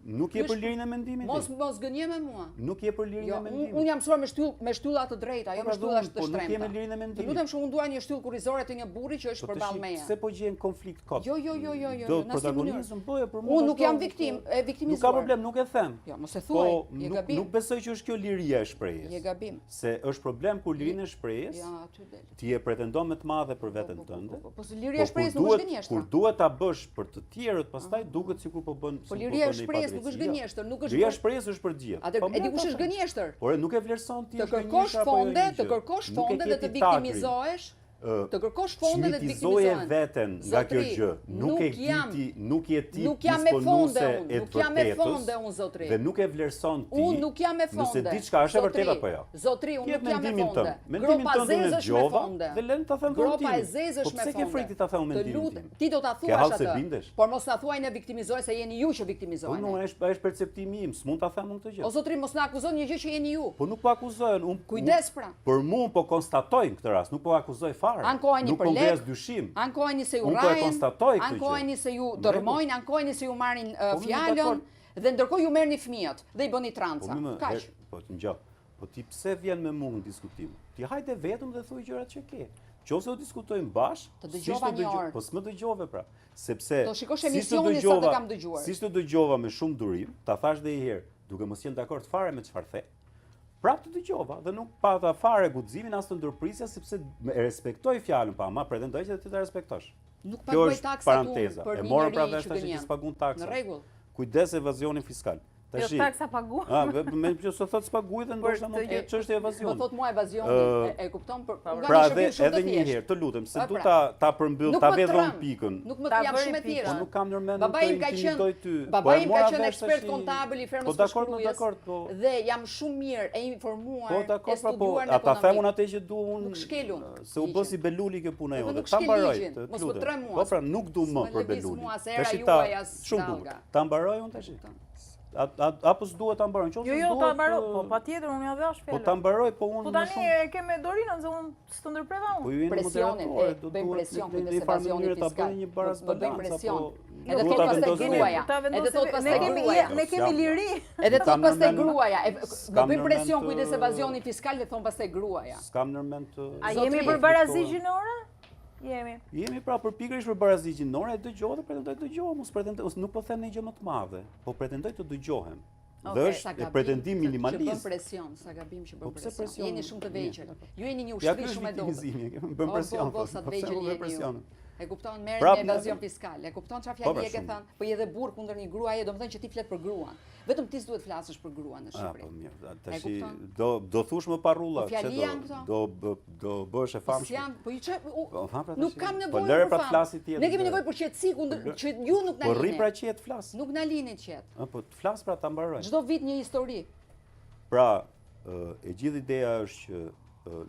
Nuk je për lirinë e mendimit? Mos mos gënje me mua. Nuk je për lirinë jo, e mendimit. Unë jam mësuar me shtyll me shtylla të drejta, jo po, me pra, shtylla të po, shtrembra. Po nuk je me lirinë e mendimit. Të lutem shumë, unë dua një shtyllë kurrizore të një burri që është po, përballë meje. Pse po gjen konflikt kot? Jo, jo, jo, jo, jo. Do protagonizëm bëje për mua. Unë nuk jam viktim, e viktimizuar. Nuk ka problem, nuk e them. Jo, mos e thuaj, po, je gabim. Nuk besoj që është kjo liria e shprehjes. Je gabim. Se është problem kur lirinë e shprehjes. Ja, aty del. Ti e pretendon me të madhe për veten po, po, po, tënde. Po, po, liria e shprehjes nuk është gënjeshtër. Kur duhet ta bësh për të tjerët, pastaj duket sikur po bën Po liria e shprehjes nuk është gënjeshtër, nuk është Liria e shprehjes është për të gjithë. Atë e di kush është gënjeshtër? Por nuk e vlerëson ti. Të kërkosh fonde, të kërkosh fonde dhe të viktimizohesh. Të kërkosh fonde dhe të viktimizohen. Çmitizoje veten nga kjo gjë. Nuk e di ti, nuk je ti nuk jam me fonde unë, nuk jam me fonde unë zotri. Dhe nuk e vlerëson ti. Unë nuk jam me fonde. Nëse diçka është e vërtetë apo jo. Zotri, unë nuk jam me fonde. Mendimin tënd unë e dëgjova dhe lëmë ta them unë Gropa e zezë është po me fonde. Po pse ke frikë ta them mendimin tim? Ti do ta thuash atë. Por mos na thuaj ne viktimizohemi se jeni ju që viktimizoheni. Po nuk është, është perceptimi im, s'mund ta them unë këtë gjë. O zotri, mos na akuzo një gjë që jeni ju. Po nuk po akuzoj, unë Kujdes pra. Për mua po konstatoj në këtë rast, nuk po akuzoj fare. Ankoheni për lek. Nuk po dyshim. Ankoheni se ju rrahin. Unë po e konstatoj këtë gjë. Ankoheni se ju dërrmojnë, ankoheni se ju marrin po, fjalën dhe ndërkohë ju merrni fëmijët dhe i bëni tranca. Po, Kaq. Po të ngjo. Po ti pse vjen me mua në diskutim? Ti hajde vetëm dhe thuaj gjërat që ke. Qoftë se do diskutojmë bashkë, të dëgjova një orë. Po s'më dëgjove pra, sepse Do shikosh emisionin sa të kam dëgjuar. Siç të dëgjova me shumë durim, ta thash dhe një herë, duke mos qenë dakord fare me çfarë the. Prapë të dëgjova dhe nuk pata fare guximin as të ndërprisja sepse e respektoj fjalën, pa ama pretendoj që ti ta respektosh. Nuk paguaj taksat unë për një njeri pra që gënjen. S'paguan taksa. Në rregull. Kujdes evazionin fiskal. Jo taksa paguaj. Ah, me që se thotë s'paguaj dhe ndoshta mund të jetë çështje evazioni. Më thotë mua evazioni, e kupton për nga pra, një shërbim shumë të thjeshtë. Edhe një herë, të lutem, se du ta ta përmbyll, ta vë unë pikën. Nuk më jam shumë e thjeshtë. Po nuk kam ndërmend të intimidoj ty. Babai im ka qenë ekspert kontabël i fermës po, dakord, po dakord, po. Dhe jam shumë mirë e informuar, po, dakord, e pra, po, studiuar në ekonomi. A ta them unë atë që du unë? Nuk shkel unë. Se u bë si Beluli kjo puna po jote. Ta mbaroj, të lutem. Po pra, nuk du më për Beluli. Tash ta shumë bukur. Ta mbaroj unë tash. Apo s'duhet ta mbaroj? Jo, jo, ta mbaroj. Po patjetër unë ja dhashë fjalën. Po ta mbaroj, po unë Po tani e ke me Dorinën se unë s'të ndërpreva unë. Po ju jeni presionin, e bëjmë presion kujdes evazioni fiskal. Ta bëni një barazi presion. Apo edhe thotë pastaj gruaja. Edhe thotë pastaj gruaja. Ne kemi liri. Edhe thotë pastaj gruaja. Më bëjmë presion kujdes evazioni fiskal dhe thonë pastaj gruaja. S'kam ndërmend të A jemi për barazi gjinore? Jemi. Jemi pra për pikërisht për barazi gjinore, e dëgjoj dhe pretendoj të dëgjohem, mos pretendoj, ose nuk po them ndonjë gjë më të madhe, po pretendoj të dëgjohem. Okay, dhe është pretendim minimalist. Që bën presion, sa gabim që bën po presion. Jeni shumë të vegjël. Ju jeni një ushtri shumë e dobët. Ja, bën presion. Po, po, sa të vegjël jeni ju. E kupton, merreni me evazion fiskal. E kupton çfarë po, fjali pra, e ke thënë? Po je edhe burrë kundër një gruaje, domethënë që ti flet për gruan. Vetëm ti s'duhet flasësh për gruan në Shqipëri. Ah, po mirë, tash do do thush më parrulla, po, pse do do do bëhesh e po, famshme. S'jam, po ju çe po, pra, nuk kam po, nevojë po lëre për pra të flasi tjetër. Ne kemi nevojë për qetësi kundër po, që ju nuk na lini. Po rri pra qetë flas. Nuk na lini qetë. Ah, po të flas pra ta mbaroj. Çdo vit një histori. Pra, e gjithë ideja është që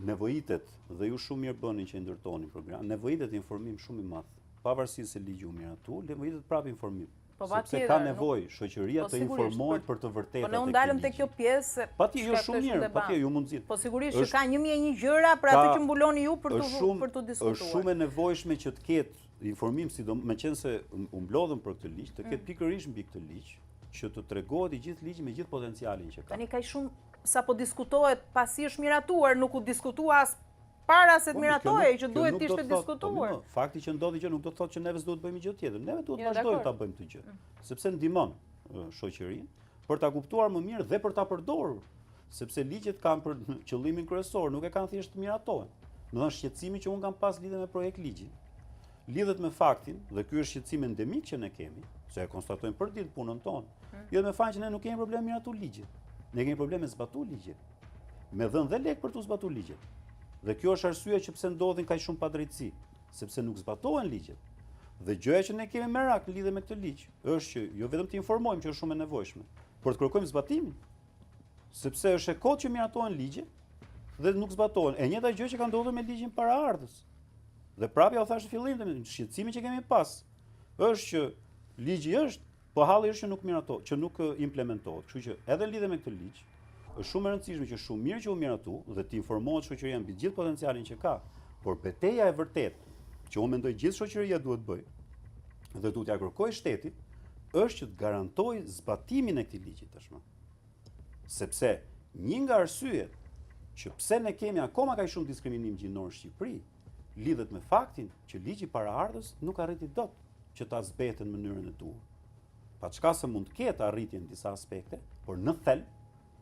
nevojitet dhe ju shumë mirë bëni që i ndërtoni program, nevojitet informim shumë i madh. Pavarësisht se ligji u miratu, nevojitet prapë informim. Po Sepse ka nevojë shoqëria po, të informohet për të vërtetat Po ne u ndalëm te kjo pjesë. Patjetër, jo shumë mirë, patjetër ju mund zgjidh. Po sigurisht që ka 1001 gjëra për atë që mbuloni ju për të për të diskutuar. Është shumë e nevojshme që të ketë informim sido meqenëse u mblodhëm për këtë ligj, të ketë mm. pikërisht mbi këtë ligj, që të tregohet i gjithë ligji me gjithë potencialin që ka. Tani kaq shumë sa po diskutohet pasi është miratuar, nuk u diskutua as para se të po, miratohej, që duhet të ishte diskutuar. Po, fakti që ndodhi gjë nuk do të thotë që neve s'duhet të bëjmë gjë tjetër. Neve duhet të vazhdojmë ta bëjmë këtë gjë, mm. sepse ndihmon shoqërinë për ta kuptuar më mirë dhe për ta përdorur, sepse ligjet kanë për qëllimin kryesor, nuk e kanë thjesht të miratohen. Domethënë shqetësimi që unë kam pas lidhje me projektligjin, lidhet me faktin, dhe ky është shqetësim endemik që ne kemi, se e konstatojmë për ditë punën tonë, mm. lidhet me faktin që ne nuk kemi problem miratu ligjet. Ne kemi problem me zbatu ligjet. Me dhënë dhe lekë për të zbatu ligjet. Dhe kjo është arsyeja që pse ndodhin kaq shumë padrejtësi, sepse nuk zbatohen ligjet. Dhe gjëja që ne kemi merak në lidhje me këtë ligj është që jo vetëm të informojmë që është shumë e nevojshme, por të kërkojmë zbatimin. Sepse është e kotë që miratohen ligje dhe nuk zbatohen. E njëjta gjë që ka ndodhur me ligjin paraardhës. Dhe prapë jua thashë në fillim, shqetësimi që kemi pas është që ligji është Po halli është që nuk miratohet, që nuk implementohet. Kështu që edhe në lidhje me këtë ligj, është shumë e rëndësishme që shumë mirë që u miratu dhe të informohet shoqëria mbi gjithë potencialin që ka. Por beteja e vërtetë që unë mendoj gjithë shoqëria duhet të bëjë dhe duhet t'ia kërkojë shtetit është që të garantojë zbatimin e këtij ligji tashmë. Sepse një nga arsyet që pse ne kemi akoma kaq shumë diskriminim gjinor në Shqipëri, lidhet me faktin që ligji paraardhës nuk arriti dot që ta zbehte në mënyrën e duhur. Paçka se mund të ketë arritje në disa aspekte, por në thelb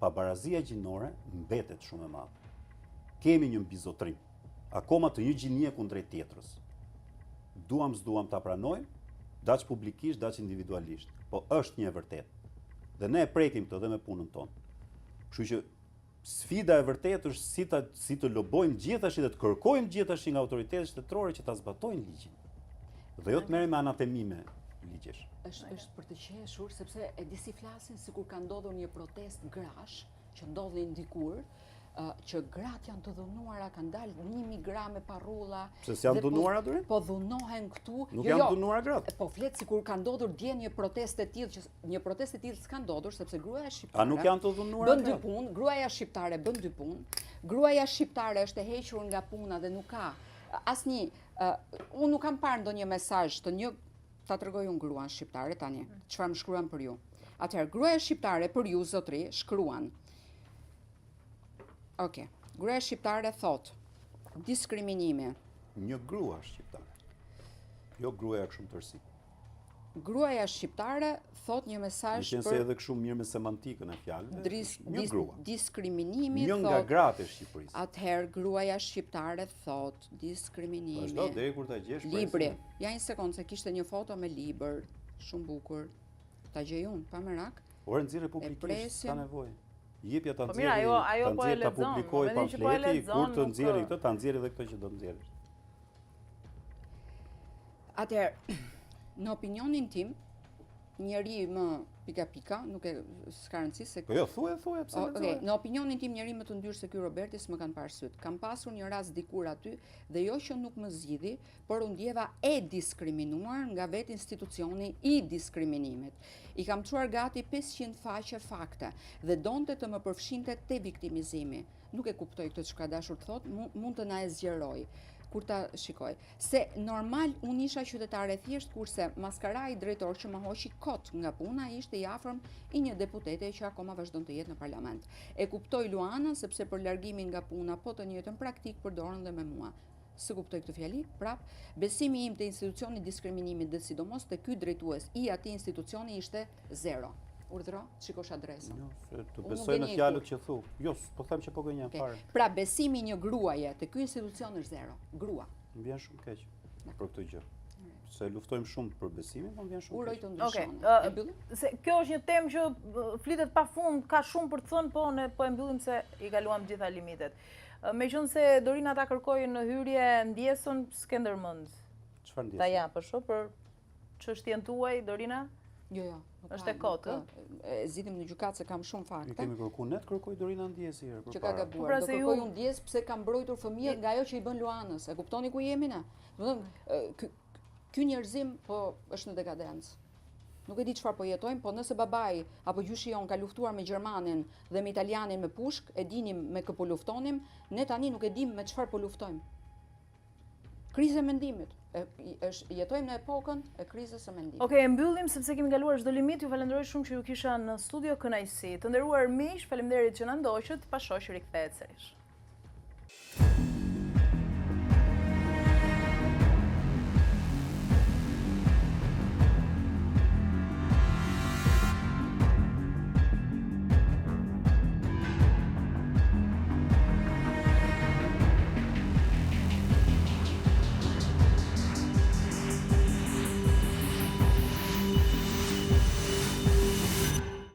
pabarazia gjinore mbetet shumë e madhe. Kemi një mbizotrim, akoma të një gjinie kundrejt tjetrës. Duam s'duam ta pranojmë, daç publikisht, daç individualisht, po është një e vërtetë. Dhe ne e prekim këtë dhe me punën tonë. Kështu që. Sfida e vërtetë është si ta si të lobojmë gjithashtu dhe të kërkojmë gjithashtu nga autoritetet shtetërore që ta zbatojnë ligjin. Dhe jo të merremi me anatemime ligjesh. Është është për të qeshur sepse e di si flasin sikur ka ndodhur një protestë grash që ndodhin dikur, që gratë janë të dhunuara, kanë dalë 1000 gra me parrulla. Pse s'janë po, dhunuara aty? Po dhunohen këtu. Nuk jo, janë jo, dhunuara gratë. Po flet sikur ka ndodhur dje një protestë e tillë që një protestë e tillë s'ka ndodhur sepse gruaja shqiptare A nuk janë të dhunuara? Bën dy punë, gruaja shqiptare bën dy punë. Gruaja shqiptare është e hequr nga puna dhe nuk ka asnjë uh, unë nuk kam parë ndonjë mesazh të një ta tregoj unë gruan shqiptare tani, çfarë më shkruan për ju. Atëherë gruaja shqiptare për ju zotri shkruan Ok. Gruaja shqiptare thotë, diskriminimi. Një grua shqiptare. Jo gruaja kështu në tërësi. Gruaja shqiptare thotë një mesazh për Meqenëse edhe kështu mirë me semantikën e fjalëve. Dris, një grua. Diskriminimi thotë. Një nga gratë e Shqipërisë. Atëherë gruaja shqiptare thotë diskriminimi. Vazhdo deri kur ta gjesh. Libri. Ja një sekondë se kishte një foto me libër, shumë bukur. Ta gjej unë, pa merak. Ore nxirre publikisht, s'ka nevojë. Jepja ta po nxjerrë, ajo ajo po e lexon, ta publikojë po pamfleti, kur të nxjerrë këtë, ta nxjerrë edhe këtë që do të nxjerrësh. Atëherë, në opinionin tim, njeri më pika pika, nuk e s'ka rëndësi se Po jo, thuaj, thuaj pse lexoj. Okej, në opinionin tim njeri më të ndyrë se ky Roberti s'më kanë parë sytë. Kam pasur një rast dikur aty dhe jo që nuk më zgjidhi, por u ndjeva e diskriminuar nga vetë institucioni i diskriminimit. I kam çuar gati 500 faqe fakte dhe donte të më përfshinte te viktimizimi. Nuk e kuptoj këtë ç'ka dashur të thotë, mund të na e zgjerojë kur ta shikoj. Se normal unë isha qytetare e thjeshtë kurse maskarai drejtor që më hoqi kot nga puna ishte i afërm i një deputete që akoma vazhdon të jetë në parlament. E kuptoj Luanën sepse për largimin nga puna po të njëjtën praktikë përdorën dhe me mua. S'e kuptoj këtë fjali, prap, besimi im te institucioni i diskriminimit dhe sidomos te ky drejtues i atij institucioni ishte zero. Urdhëro, të shikosh adresën. Jo, se të besoj në fjalët që thu. Jo, po them që po gënjen fare. Pra, besimi i një gruaje te ky institucion është zero. Grua. Më vjen shumë keq për këtë gjë. Se luftojmë shumë për besimin, po më vjen shumë keq. Uroj të ndryshoni. Okej. E mbyllim? Se kjo është një temë që flitet pa fund, ka shumë për të thënë, po ne po e mbyllim se i kaluam gjitha limitet. Meqenëse Dorina ta kërkoi në hyrje ndjesën, s'ke ndërmend. Çfarë ndjesë? Ta japësh, për çështjen tuaj, Dorina? Jo, jo. Është e kotë, ë? E zgjidhim në gjykatë se kam shumë fakte. Ne kemi kërku, ne të kërkojë Dorina ndjesë herë përpara. Që ka gabuar, pra do kërkoj unë ndjesë pse kam mbrojtur fëmijët nga ajo që i bën Luanës. E kuptoni ku jemi ne? Domethënë, ky njerëzim po është në dekadencë. Nuk e di çfarë po jetojmë, po nëse babai apo gjyshi jonë ka luftuar me gjermanin dhe me italianin me pushkë, e dinim me kë po luftonim, ne tani nuk e dimë me çfarë po luftojmë. Krizë e mendimit. E, është jetojmë në epokën e krizës së mendimit. Okej, e mbyllim sepse kemi kaluar çdo limit. Ju falenderoj shumë që ju kisha në studio kënaqësi. Të nderuar miq, faleminderit që na ndoqët. Pa shoq rikthehet sërish.